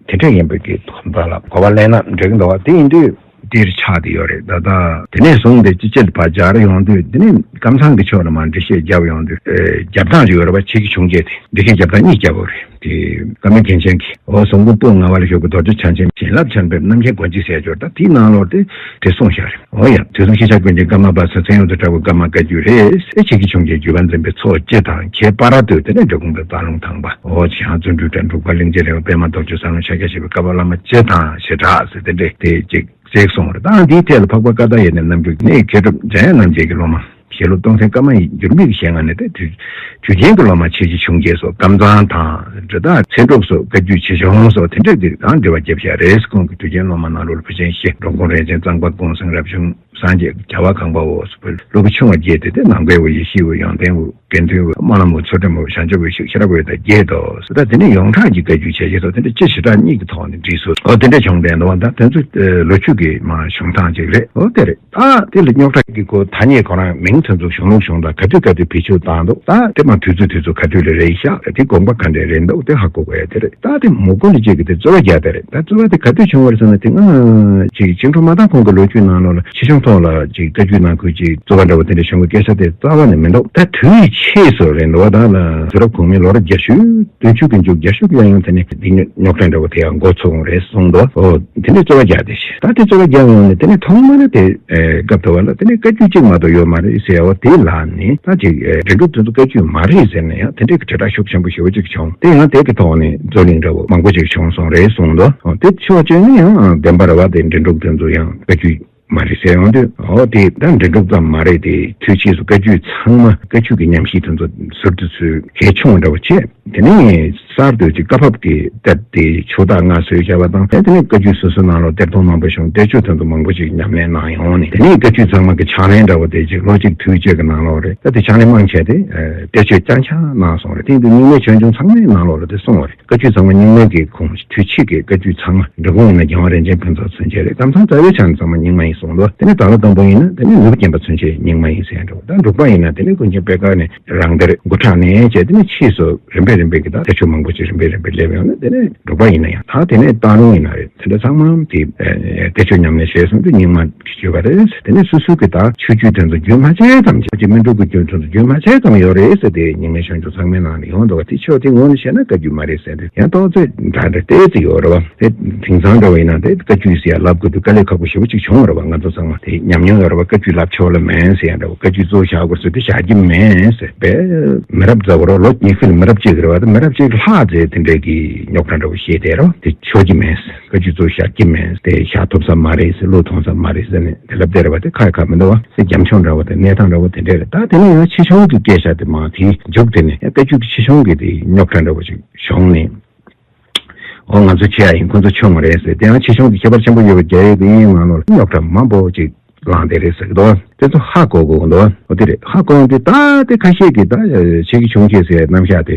དེ་འདྲས་ཡིན་པའི་གི་དོན་དག་ལ་གོ་བ་ལེན་ན་འགྲིག་གི་འདུག་བ། དེ་ཡིན་དུས། འདིར་ཆགས་ཏེ་ཡོད་རེད། ད་ལྟ་དེ་ནས་བཟུང་སྟེ་ཅི་ཅི་ལ་ཕར་སྦྱར་ཡོང་དུས། དེ་ནས་ཀམ་ཚང་གི་ཕྱོགས་ལ་མར་འགྲེལ་བཤད་བརྒྱབ་ཡོང་དུས། ཨེ། རྒྱབ་ཐང་ཅིག་ཡོད་རེད་པ། ཆོས་ཀྱི་འབྱུང་རྒྱལ་དེ་འདི་གའི་རྒྱབ་ཐང་གཉིས་བརྒྱབ་པ་རེད། དེ་ཀ་མེད་མཁན་ཆེན་གྱིས། འོ་ཟོམ་མགོན་པོ་ལྔ་པ་ལ་བཞུགས་པའི་རྡོ་རྗེ་འཆང་ཆེན་བྱིན་རླབས་འཆང་བའི་རྣམ་མཁྱེན་སྒོ་འབྱེད་ཟེར་སྦྱོར། ད་དེའི་ནང་ལོགས་དེ་དེ་གསུངས་བཞག་རེད། འོ་ཡ། དུས་གསུམ་ཤེས་བྱ་ཀུན་མཁྱེན་ཀརྨ་པ་ཚོ། མཚན་ཡོངས་སུ་གྲགས་པའི་ཀརྨ་བཀའ་བརྒྱུད་རེད། ཨེ། ཆོས་ཀྱི་འབྱུང་རྒྱལ་བརྒྱུད་པ་འཛིན་པའི་ཚོགས་སྤྱི་དང་། ཁྱད་པར་དུ་དེ་ནས་འབྲི་གུང་པའི་རྩ་རླུང་ཐང་པ། འོ་ཞང་བརྩོན་འགྲུས་དང་འབྲུག་པ་གླིང་རྗེ་ལས། པདྨ་རྡོ་རྗེ་ས་ལུང་ཤཱཀྱ་ཞེས་པའི་བཀའ་བབས་བླ་མ་སྤྱི་དང་བྱེ་བྲག་ཟེར་དེ་འདྲས་དེ་གཅིག་གསུངས་རེད། ད་འདིའི་ཐད་ལ་འཕགས་པ་ཀ་དག་ཡེ་ནས་རྣམ་འགྱུར་ནས། མཁས་གྲུབ་འཇམ་དབྱངས་རྣམ་རྒྱལ་གྱི་སློབ་མ། ཞལ་སློབ་སྟོང་ཐུན་ཀརྨ་ཡིས་འགྱུར་མེད་ཀྱི་ཞལ་སྔ་ནས་ཏེ། དུས་དུས་རྒྱུན་གྱི་སློབ་མ་ཆོས་ཀྱི་འབྱུང་རྒྱལ་སོགས། ཀམ་ཚང་དང་འབྲི་སྟག་ཚེ་སྒྲུབ་སོགས། བཀའ་བརྒྱུད་ཆེ་ཆུང་སོགས་དེ་འདྲས་དེ་དང་འབྲེལ་བ་བརྒྱབ་བཞག་རེད། ཁོང་གི་དུས་རྒྱུན་སློབ་མ་ནང་ལོགས་ལ་བུ་ཆེན་བཞི། འགྲོ་མགོན་རིན་ཆེན། གཙང་པ་ཀུན་བཟང་། རབ་བྱུང་སངས་རྒྱས། རྒྱལ་བ་གང་བ་འོ་སོགས། སློབ་བུ་ཆུང་བ་བརྒྱད་དེ། དེ་ནང་པའི་འོ། ཡེ་ཤེས་འོ། ཡོན་ཏན་འོ། དགེ་འདུན་འོ། སྨོན་ལམ་འོ། ཚུལ་ཁྲིམས་འོ། བྱང་ཆུབ་འོ། ཤེས་རབ་འོ་དང་བརྒྱད་དོ། ད་དེ་ནས་ཡོངས་གྲགས་ཀྱི་བཀའ་བརྒྱུད་ཆེ་ཆེ་སོགས་དེ་འདྲ་བཅུ་ཞེ་གྲངས་གཉིས་ཀྱི་ཐོག་ནས་བྲིས་སོ། འོ་དེ་འདྲ་བྱུང་བསྡད་འདུག་ད་དེ་ཚོ་ལོ་རྒྱུས་ཀྱི་མ་བྱུང་སྟངས་ཅིག་རེད། འོ་དེ་རེད། ད་དེ་ལ་རྙོག་དྲ་གི་སྐོར་ཐ་སྙད་ཁོ་རང་མིང་དེ་ཚོ་གཞུང་ལུགས་གཞུང་དང་ག་དུས་ག་དུས་བེད་སྤྱོད་བཏང་འདུག་ད་དེ་མ་དུས་ཚོད་དུས་ཚོད་ག་དུས་ལ་རེད་ཤག་དེ་དགོངས་པ་ག་འདྲས་རེད་འདུག་དེ་ཧ་གོ་དགོས་ཡ་དེ་རེད། ད་དེ་མུ་ཀུན་ལ་གཅིག་གི་དེ་རྩོད་པ་རྒྱག་དེ་རེད། ད་རྩོད་པ་དེ་ག་དུས་བྱུང་བ་རེད་ཟེར་ན། དེ་སྔ་ཅིག་ཅིང་ཁྲོ་མ་དང་ཁོང་གི་ལོ་རྒྱུས་ནང་ལོགས་ལ་ཆེ་ཆུང་ཐོག་ལ་ཅིག་བཀའ་བརྒྱུད་ནང་ཁུལ་གྱི་རྩོད་པ་འདྲ་བོ་དེ་འདྲ་བྱུང་བའི་སྐད་ཆ་དེ་རྩ་བ་ནས་མི་འདུག་ད་དུས་ཕྱིས་སུ་རེད་འདུག་ད་ལ་དུས་རབས་གོང་མའི་ལོ་རབས་བརྒྱད་ཅུ་བདུན་ཅུ་གི་མཇུག་བརྒྱད་ཅུ་གི་ཡང་ཡང་དེ་ནས་འདི་རྙོག་དྲ་འདྲ་བོ་དེ་ཡང་འགོ་ཚུགས་རེད་གསུངས་འདུག་འོ་དེ་འདྲའི་རྩོད་པ་རྒྱག་དེ་ཞིག་ད་དེ་རྩོད་པ་རྒྱག་ཡོང་ནས་དེ་ནས་ཐོག་མ་ན་དེ་སྐབས་དུ་བ་ལ་དེ་ནས་བཀའ་བརྒྱུད་གཅིག་མ་གཏོགས་ཡོད་མ་རེད་ཟེར་བ་དེ་ལ་ནི། ད་ཅིག་འབྲི་གྲུབ་དེ་ཚོ་བཀའ་བརྒྱུད་མ་རེད་ཟེར་ན་ཡང་དེ་འདྲའི་གི་དྲིལ་བསྒྲགས་ཤུགས་ཆེན་པོ་ཞེ་པོ་ཅིག་བྱུང་། དེ་ཡང་དེ་གི་ཐོག་ནས་རྩོད་གླེང་འདྲ་བོ་མང་པོ་ཅིག་བྱུང་སོང་རེད་གསུངས་འདུག་འོ་དེ་ཕྱོགས་གཅིག་ནས་ཡང་བདེན་པ་རེད་བ། དེ་འབྲི་གྲུབ་དེ་ཚོ་ཡང་བཀའ་བརྒྱུད་མ་རེད་ཟེར་ཡོང་དུས། འོ་དེ་ད་འབྲི་གྲུབ་ཙམ་མ་རེད། དེ་དུས་ཕྱིས་སུ་བཀའ་བརྒྱུད་ཚང་མ་བཀའ་བརྒྱུད་ཀྱི་ཉམས་ཞིབ་དེ་ཚོ་ཟུར་དུ་ཚུར་གལ་ཆུང་འདྲ་བོ་བྱས། དེ་ནས་གསར་དུ་ཅིག་བཀའ་ཕབ་ཀྱི་སྟབས་དེ་ཆོས་བདག་ལྔ་བཟོས་བཞག་པ་དང་། དེ་ནས་བཀའ་བརྒྱུད་སོ་སོའི་ནང་ལོགས་གཏེར་སྟོན་མང་པོ་བྱུང་། གཏེར་ཆོས་དེ་ཚོ་མང་པོ་ཞིག་ཉམས་ལེན་གནང་ཡོང་ནས། དེ་ནས་བཀའ་བརྒྱུད་ཚང་མ་གི་ཕྱག་ལེན་འདྲ་བོ་དེ་ཅིག་ལོ་གཅིག་དུས་གཅིག་གི་ནང་ལོགས་རེད། ད་དེ་ཕྱག་ལེན་མང་ཆེ་དེ་གཏེར་ཆོས་རྐྱང་རྐྱང་གནང་སོང་རེད། དེ་ཡིན་དུས་རྙིང་མའི་ཆོས་འབྱུང་ཚང་མའི་ནང་ལོགས་ལ་དེ་གསུངས་པ་རེད། བཀའ་བརྒྱུད་ཚང་མ་རྙིང་མའི་གི་ཁུངས། དུས་ཕྱིས་ཀྱི་བཀའ་བརྒྱུད་ཚང་མ། འབྲི་གུང་ཡིན་ན་རྒྱལ་དབང་རིན་ཆེན་ཕུན་ཚོགས་མཚོན་བྱེད་རེད། ཀམ་ཚང་རྩ་བའི་ཆ་ནས་ཚང་མ་རྙིང་མ་ཡིན་གསུངས་འདུག་དེ་ནས་དར་ལ་སྒམ་པོ་ཡིན་ན་དེ་ནས་ནོར་བུ་རྒྱན་པ་མཚོན་བྱེད་རྙིང་མ་ཡིན་ཟེར་འགྲོ། ད་འབྲུག་པ་ཡིན་ན་དེ་ནས་ཀུན་མཁྱེན་པད་དཀར་ནས་རང་སྡེར་འགོ་ཁྲིད་ནས་བྱས། དེ་ནས་ཕྱིས་སུ་རིམ་པས་རིམ་པས་ཀྱི་ད་གཏེར་ཆོས་མང་པོ་ཅིག་རིམ་པས་རིམ་པས་སླེབས་ཡོང་ན། དེ་ནས་འབྲུག་པ་ཡིན་ན་ཡང་ད་དེ་ནས་སྟག་ལུང་ཡིན་ན་རེད། དེ་འདྲ་ཚང་མ་དེ་གཏེར་ཆོས་ཉམས་ལེན་བྱས་སོང་དུས་རྙིང་མ་ཞུས་པ་རེད། དེ་ནས་སོ་སོའི་གི་ད་ཆོས་བརྒྱུད་དེ་ཚོ་རྒྱུན་མ་ཆད་ཙམ་ཅིག་སྨིན་གྲོལ་གྱི་རྒྱུན་དེ་ཚོ་རྒྱུན་མ་ཆད་ཙམ་ཡོད་རེད་ཟེར་ཏེ་རྙིང་མའི་ཆོས་འབྱུང་ཚང་མའི་ནང་ནས་ཡོང་འདུག་བ། དེ་ཕྱོགས་དེ་ངོས་ནས་བཤད་ན་བཀའ་བརྒྱུད་མ་རེད་ཟེར་ཏེ་ཡང་རྟོག་ཚོད་འདྲ་འདྲ་ཏོག་ཙམ་ཡོད་རེད་བ། དེ་དེང་སང་འདྲ་བ་ཡིན་ན་དེ་བཀའ་བརྒྱུད་ཟེར་ཡ་ལབ་དགོས་དུས་དཀའ་ལས་ཁག་པོ་ཞེ་པོ་ཅིག་བྱུང་བ་རེད་བ། ང་ཚོ་ཚང་མ་དེ་ཉམས་མྱོང་ཡོད་རེད་བ། བཀའ་བརྒྱུད་ལབ་ཆོག་ལེ་མེད་ཟེར་ཡ་འདྲ་བ། བཀའ་བརྒྱུད་གཙོ་བོ་བཞག་དགོས་ཟེར་དུས་བཞག་གི་མེད་ཟེར་བས། མི་རབས་གཟའ་བོ་རོ་ལོ་ཉི་ཤུ་ལ་མི་རབས་གཅིག་རེད་བ། དེ་མི་རབས་གཅིག་ལྷག་ཙམ་དེ་འདྲའི་གི་རྙོག་དྲ་འདྲ་བོ་བཤད་བསྡད་རེད་བ། དེ་ཆོག་གི་མེད། བཀའ་བརྒྱུད་གཙོ་བོ་བཞག་གི་མེད། དེ་ཞག་ཐོབ་ས་མ་རེད་ཟེར། བློ་ཐོངས་ས་མ་རེད་ཟེར་ནས་དེ་ལབ་བསྡད་རེད་བ། དེ་ཁ་ཡ་ཁ་མི་འདུག་བ། དེ་རྒྱབ་ལྗོངས་འདྲ་བོ་དེ་གནས་སྟངས་འདྲ་བོ་དེ་འདྲས་རེད། ད་དེ་ནས་ཡང་ཆེ་ཆུང་གི་སྐད་ཆ་དེ་མ་དེའི་མཇུག་དེ་ནས་བཀའ་བརྒྱུད་ཀྱི་ཆེ་ཆུང་གི་དེ་རྙོག་དྲ་འདྲ་བོ་ཞིག་བྱུང་ནས། འོ་ང་ཚོ་ཆེ་ཡ་ཡིན། ཁོ་ཚོ་ཆུང་བ་རེད་ཟེར། དེ་ཡང་ཆེ་ཆུང་གི་ཁྱད་པར་ཆེན་པོ་ཡོད་པའི་རྒྱ་ཡིག་དེ་དབྱིན་ཡིག་ནང་ལོགས་རྙོག་དྲ་མང་པོ་ཅིག་ལངས་བསྡད་རེད་ཟེར་གི་འདུག་དེ་ཚོ་ཧ་གོ་དགོས་ཀྱི་འདུག་འོ་དེ་རེད། ཧ་གོ་ཡོང་དུས་ད་དེ་ཁ་ཤས་ཀྱིས་ད་ཆེ་གི་ཆུང་གི་ཟེར་རྣམ་གཞག་དེ་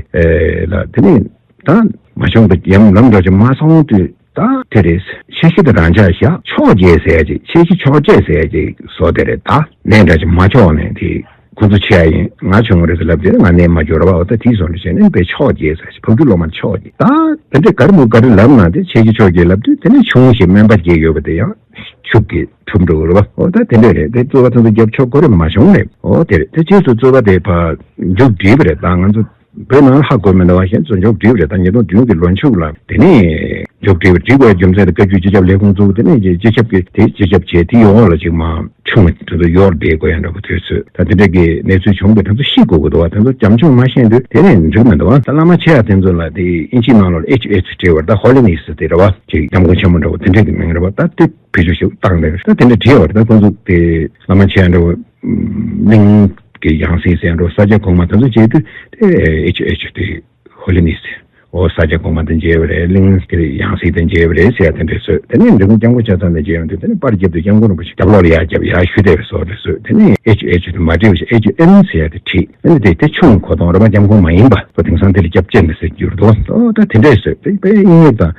ལ་དེ་ནས་ད་མ་བྱུང་དུ་ཡང་ལམ་འགྲོ་ཅིག་མ་སོང་དུས། ད་དེ་རེད། ཆེ་ཤོས་དེ་རང་འཇགས་བཞག་ཕྱོགས་བརྒྱད་ཟེར་ཡ་ཅིག་ཆེ་ཤོས་ཕྱོགས་བརྒྱད་ཟེར་ཡ་ཅིག་བཟོ་དེ་རེད། ད་ནས་འདྲ་ཅིག་མ་ཆོག་ནས་དེ་ཁོ་ཚོ་ཆེ་ཡ་ཡིན། ང་ཆུང་ངུ་རེད་ཟེར་ལབ་དེ་ང་ནས་མ་འགྱུར་བ། འོ་ད་དེའི་བཟོ་འདྲ་བྱས་ནས་དཔེ་ཕྱོགས་བརྒྱད་ཟེར་ཞིག་ཕ་གི་སློབ་མ་ཕྱོགས་བརྒྱད། ད་དེ་འདྲ་ག་རེ་མོ་ག་རེ་ལབ་ན་དེ་ཆེ་ཤོས་ཕྱོགས་བརྒྱད་ལབ་དུས་དེ་ནས་ཆུང་ཤོས་སྨན་པ་བརྒྱད་ཡོད་པ་དེ་ཡང་ཕྱུག་གི་གྲུབ་འགྲོ་གི་རེད་བ། འོ་ད་དེ་འདྲ་རེད། དེ་རྩོད་པ་ཚོ་ཚོ་རྒྱབ་ཆོག་གོ་རེ་མ་བྱུང་རེད། འོ་དེ་རེད། དེ་རྗེས་སུ་རྩོད་པ་དེ་ཕར་མཇུག་བསྒྲིལ་བ་རེད། ད་ང་ཚོ་བོད་ནང་ཧ་གོ་མི་འདུག་བ། གཞན་ཚོ་མཇུག་བསྒྲིལ་བ་རེད། ད་ཉིས་སྟོང་བདུན་གྱི་ལོ་མཇུག་ལ་དེ་ནས་མཇུག་བསྒྲིལ་བ། བསྒྲིལ་དགོས་རྒྱུ་མཚན་དེ་བཀའ་བརྒྱུད་སྤྱི་ཁྱབ་ལས་ཁུངས་བཙུགས། དེ་ནས་སྤྱི་ཁྱབ་ཀྱི་དེ་སྤྱི་ཁྱབ་བྱས། དེ་ཡོངས་ལ་ཅིག་མ་ཆུང་བ་དེ་ཚོ་ཡོར་བསྡད་དགོས་ཡ་འདྲ་པོ་དུས་ཚོད། ད་དེ་འདྲ་གི་གནས་ཚུལ་བྱུང་བས་དེ་ཚོ་ཤེས་དགོས་ཀྱི་འདུག་བ། དེ་ཚོ་རྒྱབ་ལྗོངས་མ་ཤེས་དུས་དེ་ནས་འགྲིག་མི་འདུག་བ། ད་བླ་མ་ཆེ་ཡ་དེ་ཚོ་ལ་དེ་ཨིན་ཇིའི་ནང་ལོགས་ལ་ཨེཆ་ཨེཆ་བྲིས་པ་རེད། ད་ཧོ་ལི་ནེ་སི་དེ་རེད་བ། ཅིག་སྐྱབས་མགོན་ཆེན་པོ་འདྲ་པོ་དེ་འདྲ་གི་མིང་རེད་བ། ད་དེ་བེད་སྤྱོད་ཞིག་བཏང་བསྡད་རེད། ད་དེ་འདྲ་བྲིས་པ་རེད། ད་ཁོང་ཚོ་དེ་བླ་མ་ཆེ་ཡ་འདྲ་པོ་གླིང་གི་ཡང་སྲིད་ཟེར་འགྲོ། ས་སྐྱ་གོང་མ་དེ་ཚོ་བྱེད་དུས་དེ་ཨེཆ་ཨེཆ་དེ་ཧོ་ལི་ནེ་སི། འོ་ས་སྐྱ་གོང་མ་དང་མཇལ་བ་རེད། གླིང་གི་ཡང་སྲིད་དང་མཇལ་བ་རེད་ཟེར་ཡ་དེ་འདྲས་བཟོས། དེ་ནས་འབྲི་གུང་སྐྱབས་མགོན་ཆེ་ཚང་དང་མཇལ་ཡོང་དུས་དེ་ནས་པར་རྒྱབ་དུས་སྐྱབས་མགོན་རིན་པོ་ཆེ་རྒྱབ་ལོགས་ལ་ཡར་རྒྱབ་ཡར་ཞུ་བསྡད་པའི་བཟོ་འདྲ་བཟོས། དེ་ནས་ཨེ་ཅུ་ཨེ་ཅུ་དེ་མ་བྲིས་པ་ཞིག་ཨེ་ཅུ་ཨེན་ཟེར་ཡ་དེ་བྲིས། དེ་ནས་དེ་དེ་ཆུང་གོ་དོང་རེད་པ། སྐྱབས་མགོན་མ་ཡིན་པ་པ། དེང་སང་དེ་ལ་སྐྱབས་རྗེ་འདྲ་ཟེར་གྱི་ཡོད་དོ། ད་དེ་འདྲས་བཟོས། དེ་དཔེ་དབྱིན་ཡིག་དང་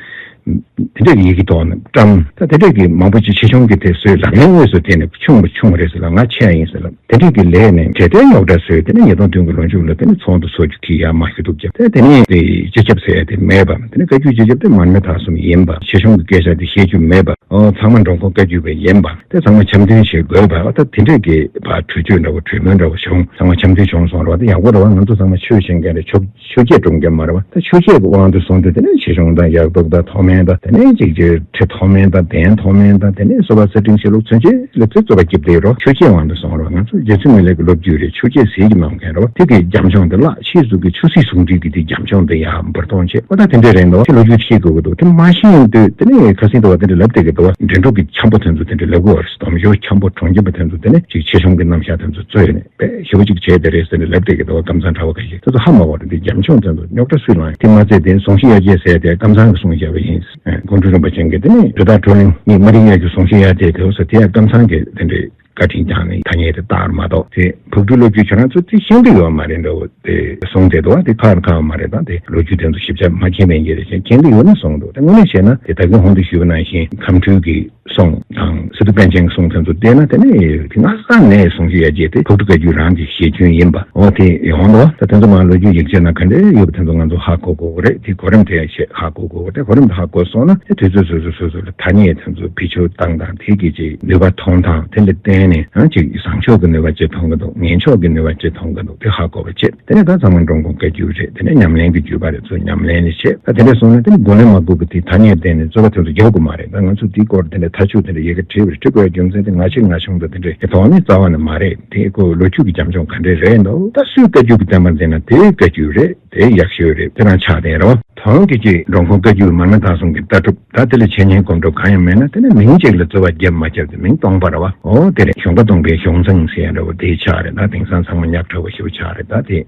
དེ་འདྲས་ཀྱི་ཡི་གེ་ཐོག་ནས་བཀྲམ། ད་དེ་འདྲས་ཀྱི་མང་པོ་ཅིག་ཆེ་ཆུང་གི་དེ་བཟོས། ལག་ལེན་དངོས་སུ་དེ་ནས་ཆུང་བ་ཆུང་བ་རེད་ཟེར་ལ། ང་ཆེ་ཡིན་ཟེར་ལ། དེ་འདྲས་ཀྱི་ལས་ནས་གྲས་དེ་རྙོག་དྲ་བཟོས། དེ་ནས་ཉིས་སྟོང་བདུན་གྱི་ལོ་མཇུག་ལ་དེ་ནས་ཚོགས་འདུ་ཚོགས་རྒྱུ་གི་ཡར་མ་ཞུ་གཏུག་བརྒྱབ། དེ་དེ་ནས་དེ་སྤྱི་ཁྱབ་ཟེར་ཡ་དེ་མེད་པ། དེ་ནས་བཀའ་བརྒྱུད་སྤྱི་ཁྱབ་དེ་མར་མེ་མཐའ་གསུམ་ཡིན་པ། ཆེ་ཆུང་གི་སྐད་ཆ་དེ་བཤད་རྒྱུ་མེད་པ། ཨོ་ཚང་མ་འགྲོ་མགོན་བཀའ་བརྒྱུད་པ་ཡིན་པ། དེ་ཚང་མ་འཆམ་མཐུན་བྱེད་དགོས་པ། ཨོ་ད་དེ་འདྲས་ཀྱི་བ་གྲོས་ཆོད་འདྲ་བོ་གྲོས་མོལ་འདྲ་བོ་བྱུང་། ཚང་མ་འཆམ་མཐུན་བྱུང་སོང་རེད་པ། དེ་ཡག་པོ་རེད་པ། ང་ཚོ་ཚང་མ་ཆོས་བྱེད་མཁན་རེད། ཆོས་ཆོས་བརྒྱད་སྒྲུབ་མཁན་མ་རེད་པ། ད་ཆོས་བརྒྱད་ཀྱི་དབང་དུ་སོང་དུས་དེ་ནས་ཆེ་ཆུང་དང་ཡག་སྡུག་དང་མཐོ་དམན་དང་དེ་ནས་ཅིག་ཅིག་ཁྲི་མཐོ་དམན་དང་གདན་མཐོ་དམན་དང་དེ་ནས་སོ་པ་གསེར་ཕྲེང་ཆོས་ལུགས་ཚུན་ཆད་ལ་ཚེ་རྩོད་པ་སྐྱིབས་དེ་རོ་ཆོས་བརྒྱད་དབང་དུ་སོང་རོ། ང་ཚོ་རྗེ་བཙུན་མི་ལའི་གི་ལོ་རྒྱུས་རེད། ཆོས་བརྒྱད་ཟེར་གྱི་མང་མཁན་རོ། དེ་གི་རྒྱབ་ལྗོངས་དེ་བརླག། ཕྱིས་སུ་གི་ཆོས་སྲིད་ཟུང་འབྲེལ་གྱི་དེ་རྒྱབ་ལྗོངས་དེ་ཡར་འབུར་གཏོང་བྱེད། ཨོ་ད་དེ་འདྲས་རེད་འདུག་དེ་ལོ་རྒྱུས་ཤེས་དགོས་ཀྱི་འདུག་དེ་མ་ཤེས་ཡོང་དུས་དེ་ནས་ཁ་སང་དུ་བ་དེ་འདྲས་ལབ་བསྡད་ཀྱི་འདུག་དེ་འདྲས་ཀྱི་འཆམ་པོ་དེ་ཚོ་དེ་འདྲས་ལབ་དགོས་རེད། སྡོམ་ཞོར་འཆམ་པོ་གྲོང་ཁྱེར་པ་དེ་ཚོ་དེ་ནས་ཅིག་ཆེ་ཆུང་གི་རྣམ་གཞག་དེ་ཚོ་རྩོད་ནས། དཔེ་ཞེ་པོ་ཅིག་བྱས་དེ་རེད་ཟེར་ནས་ལབ་བསྡད་ཀྱི་འདུག་ཀམ་ཚང་གྲྭ་པ་ཁ་ཤས་དེ་ཚོ་ཧ་མ་གོ་རེད། འདི་རྒྱབ་ལྗོངས་ཚན་དུ་རྙོག་དྲ་སུས་བསླངས། དེ་མ་ཚད་དེ་ཟུང་ཤིང་ཡ་གྱལ་ཟེར་དེ་ཀམ་ཚང་གི་གསུང་བཤད་པ་ཡིན། དགོང་དྲོ་རིན་པོ་ཆེ་གིས་དེ་ནས་དྲི་རྟགས་བགྲོ་གླེང་གཉིས་སྨན་རི་གཡང་གི་ཟུང་ཤིང་ཡ་གྱལ་དེ་འོ་ཟེར་དེ་ཡང་ཀམ་ཚང་གིས་དེ་འདྲའི་བཀའ་དྲིན་བསྐྱངས་ནས་ཐ་སྙད་དེ་བཏགས་མ་གཏོགས། དེ་ཕག་གྲུ་ལོ་རྒྱུས་ཁྱོད་རང་ཚོ་དེ་ཤེས་ཀྱི་ཡོད་མ་རེད་འདྲ་བོ་དེ་གསུངས་བསྡད་འདུག་དེ་ཁག་ཁག་མ་རེད། ད་དེ་ལོ་རྒྱུས་དེ་ཚོ་ཞིབ་ཆ་མ་མཁྱེན་པའི་ཡིན་གྱི་རེད། མཁྱེན་གྱི་ཡོད་ན་གསུངས་འདུག་དེ་དངོས་གནས་བྱས་ན་དེ་ད་གིན་གོང་དུ་ཞུས་པ་ནང་བཞིན་ཁམས་སྤྲུལ་གྱི་གསུང་དང་སི་ཏུ་པཎ་ཆེན་གྱི་གསུང་དེ་ཚོ་བལྟས་ན། དེ་ནས་དེ་སྔ་ས་ནས་གསུང་ཞུ་ཡ་བྱས་ཏེ་ཕག་གྲུ་བཀའ་བརྒྱུད་རང་གི་ཞལ་རྒྱུན་ཡིན་པ་འོ་དེ་ཡོང་འདུག་ད་དེ་ཚོ་མ་ལོ་རྒྱུས་ཡིག་ཆ་ན་ག་འདྲས་ཡོད་པ་དེ་ཚོ་ང་ཚོ་ཧ་གོ་དགོས་ཀྱི་རེད། དེ་གོ་རིམ་དེ་ཡང་ཤེས་ཧ་གོ་དགོས་ཀྱི་རེད། གོ་རིམ་དེ་ཧ་གོ་སོང་ན་དེ་དུས་ཚོད་སོ་སོ་སོ་སོ་ལ་ཐ་སྙད་དེ་ཚོ་བེད་སྤྱོད་བཏང་དང་དེ་གི་ཅིག་ནུས་པ་ཐོན་སྟངས་དེ་ལ་བརྟེན་ནས་ཡང་ཅིག་བཟང་ཕྱོགས་ཀྱི་ནུས་པ་ཅིག་ཐོན་གི་འདུག་ངན་ཕྱོགས་ཀྱི་ནུས་པ་ཅིག་ཐོན་གི་འདུག་དེ་ཧ་གོ་བ་བྱེད། དེ་ནས་ད་ཚང་མ་འགྲོ་མགོན་བཀའ་བརྒྱུད་རེད། དེ་ནས་ཉམས་ལེན་གྱི་བརྒྱུད་པ་རེད། ཚུར་ཉམས་ལེན་ནི་བྱེད། ད་དེ་འདྲ་སོང་ན་དེ་ནི་དགུང་ལོ་མ་བསྒུགས་པའི་དེ་ཐ་སྙད་བསྟན་ནས་རྩོད་པ་དེ་ཚོ་རྒྱག་དགོས་མ་རེད། ད་ང་ཚོ་དེའི་སྐོར་དེ་འདྲ་ཐ་ཆུ་དེ་འདྲ་ཡི་གེ་བྲིས་པ་རེད། བྲིས་དགོས་ཡ་རྒྱུ་མཚན་དེ་ང་ཆེ་ང་ཆུང་དང་དེ་འདྲ་དེ་ཐོག་ནས་རྩ་བ་ནས་མ་རེད། དེ་ཁོ་ལོ་རྒྱུས་ཀྱི་རྒྱབ་ལྗོངས་ག་འདྲས་རེད་འདུག་ད་སུས་བཀའ་བརྒྱུད་ཀྱི་བསྟན་པ་འཛིན་ན་དེའི་བཀའ་བརྒྱུད་རེད། དེ་ཡག་ཤོས་རེད། དེ་རང་ཆགས་བསྡད་རོ། དོན་གྱི་ཅིག་འགྲོ་མགོན་བཀའ་བརྒྱུད་མར་མེ་མཐའ་གསུམ་གྱི་ལྟ་གྲུབ། ད་དེ་ལ་འཆད་ཉན་སྒོམ་སྒྲུབ་གང་ཡང་མེད་ན་དེ་ནི་མིང་གཅིག་ལ་རྩོད་པ་བརྒྱབ་མ་བརྒྱབ་དེ་མིང་སྟོང་པ་རེད་པ། འོ་དེ་རེད། གཞུང་བཀའ་སྟོང་པའི་གཞུང་ཚང་ཟེར་ཡ་འདྲ་བོ་དེ་ཆགས་རེད། ད་དེང་སང་ཚང་མ་ཉག་ཕྲ་བོ་ཞེ་པོ་ཆགས་རེད། ད་དེ་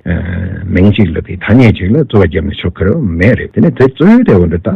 མིང་གཅིག་ལ་དེ་ཐ་སྙད་གཅིག་ལ་རྩོད་པ་བརྒྱབ་ནས་ཆོག་གི་རེད་མེད་རེད། དེ་ནི་དེ་རྩོད་བསྡད་པ་འདྲ། ད་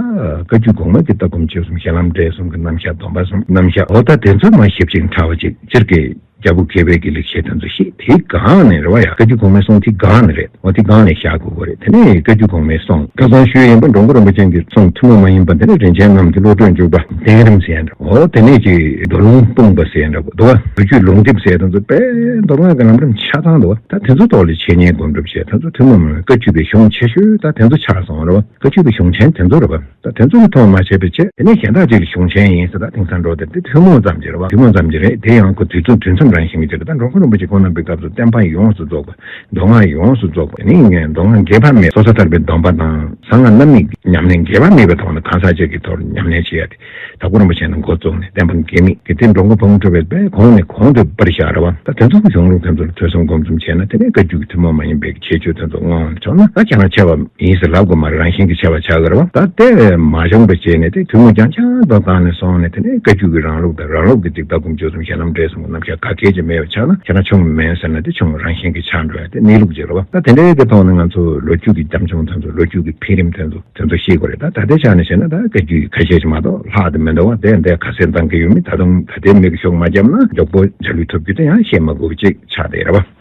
བཀའ་བརྒྱུད་གོང་མ་གི་ལྟ་སྒོམ་སྤྱོད་གསུམ་ཞལ་ལམ་འབྲས་གསུམ་གྱི་རྣམ་གཞག་སྡོམ་པ་གསུམ་རྣམ་གཞག་འོ་ད་དེ་ཚོ་མ་ཞིབ་ཅིང་ཕྲ་བ་ཅིག་སྤྱིར་གྱི་རྒྱལ་པོ་དགེ་བའི་གི་ལེགས་བཤད་དེ་ཚོ་ཤེས། དེ་སྒང་ནས་རེད་བ་ཡ། བཀའ་བརྒྱུད་གོང་མའི་གསུང་དེ་སྒང་ནས་རེད། འོ་དེ་སྒང་ནས་བཞག་དགོས་ཀྱི་རེད། དེ་ནས་བཀའ་བརྒྱུད་གོང་མའི་གསུང་ཁ་སང་ཞུས་ཡིན་པ་འགྲོ་མགོན་རིན་པོ་ཆེ་གི་གསུང་ཐུན་མོང་མ་ཡིན་པ་དེ་ནས་རིན་ཆེན་རྣམས་ཀྱི་བློ་གྲོས་འཇུག་པ་བསྟན་རིམ་ཟེར་ཡ་འདྲ། འོ་དེ་ནས་ཀྱི་མདོ་ལུང་སྤུངས་པ་ཟེར་ཡ་འདྲ་པོ་འདུག་བ། བོད་བརྒྱུད་ལུང་རྟེན་ཟེར་ཡ་དེ་ཚོ་དཔེ་མདོ་སྔགས་ཀྱི་ལམ་རིམ་ཆ་ཚང་འདུག་བ། ད་དེ་ཚོ་ཐོག་ལ་འཆད་ཉན་སྒོམ་སྒྲུབ་བྱས་ད་ཚོ་ཐུན་མོང་མ་ཡིན་བཀའ་བརྒྱུད་པའི་གཞུང་ཆེ་ཤོས་ད་དེ་ཚོ་ཆགས་སོང་རེད་བ། བཀའ་བརྒྱུད་པའི་གཞུང་ཆེན་དེ་ཚོ་རེད་བ། ད་དེ་ཚོ་གི་ཐོག་མ་བྱས་པའི་ཆེད་དེ་ནས་གཞན་དག་ཅིག་གི་གཞུང་ཆེན་ཡིན་ཟེར། ད་དེང་སང་འགྲོ་དེ་དེ་ཐུན་མོང་ཙམ་གྱི་རེད་བ། ཐུན་མོང་ཙམ་གྱི་རེད། དེ་ཡང་ཁོ་དུས་ཚོད་དུས་མཚམས་རང་བཞིན་གྱི་ཆེད་དུ་ད་འགྲོ་མགོན་རིན་པོ་ཆེ་ཁོང་རྣམ་པའི་སྐབས་སུ་བསྟན་པ་ཡོངས་སུ་རྫོགས་པ་མདོ་སྔགས་ཡོངས་སུ་རྫོགས་པ་ནི་མདོ་སྔགས་འགལ་བ་མེད་སོ་སོ་ཐར་པའི་སྡོམ་པ་དང་གསང་སྔགས་རྣམ་གཉིས་ཉམས་ལེན་འགལ་བ་མེད་པའི་ཐོག་ནས་གང་ཟག་གཅིག་གི་ཐོག་ནས་ཉམས་ལེན་བྱེད་ཡ་དེ་དྭགས་པོ་རིན་པོ་ཆེ་ནས་འགོ་བཙུགས་ནས་བསྟན་པ་འགལ་མེད་ཀྱི་དེ་འགྲོ་མགོན་ཕག་མོ་གྲུ་པས་དཔེ་གོང་ནས་གོང་དུ་སྤར་བཞག་རེད་བ། ད་དེ་ཚོ་གི་གཞུང་ལུགས་དེ་ཚོ་ལ་ཐོས་བསམ་སྒོམ་གསུམ་བྱས་ན་དེ་ནས་བཀའ་བརྒྱུད་ཀྱི་ཐུན་མོང་མ་ཡིན་པའི་ཁྱད་ཆོས་དེ་ཚོ་མངོན་ཆོག་ན་ད་ཁྱེད་རང་ཆེ་བ་ཡིན་ཟེར་ལབ་དགོས་མ་རེད། རང་བཞིན་གྱི་ཆེ་བ་ཆགས་ཀྱི་རེད་བ། ད་དེ་མ་བྱུང་བའི་རྗེས་ནས་དེ་ཐུན་མོང་རྐྱང་རྐྱང་དུ་བཏང་ནས་སོང་ནས་དེ་ནས་བཀའ་བརྒྱུད་ཀྱི་རང་ལུགས་དང་རང་ལུགས་ཀྱི་ཅིག་ལྟ་སྒོམ་སྤྱོད་གསུམ་ཞལ་ལམ་འབྲས་གསུམ་གྱི་རྣམ་གཞག་ག་གེ་ཅིག་མེད་པ་ཆགས་ན་ཁྱེད་རང་ཆུང་མིན་ཟེར་ན་དེ་ཆུང་རང་བཞིན་གྱི་ཆགས་འགྲོ་ཡ་དེ་གནས་ལུགས་ཅིག་རེད་བ། ད་དེ་འདྲའི་གི་ཐོག་ནས་ང་ཚོ་ལོ་རྒྱུས་ཀྱི་རྒྱབ་ལྗོངས་དེ་ཚོ་ལོ་རྒྱུས་ཀྱི་འཕེལ་རིམ་དེ་ཚོ་དེ་ཚོ་ཤེས་དགོས་རེད། ད་ད་ལྟའི་ཆ་ནས་བཤད་ན་ད་བཀའ་བརྒྱུད་ཁ་ཤས་ཅིག་མ་གཏོགས་ལྷག་དེ་མི་འདུག་བ། དེ་འདྲའི་ཁ་གསལ་གཏང་གི་ཡོད་མེད་ད་དུང་ད་ལྟའི་མིག་ཤོག་མ་བརྒྱབ་ན་མགྱོགས་པོ་འཇའ་ལུས་ཐོབ་རྒྱུ་དེ་ཡང་ཤེས་མ་དགོས་པ་ཅིག་ཆགས་བསྡད་རེད་བ།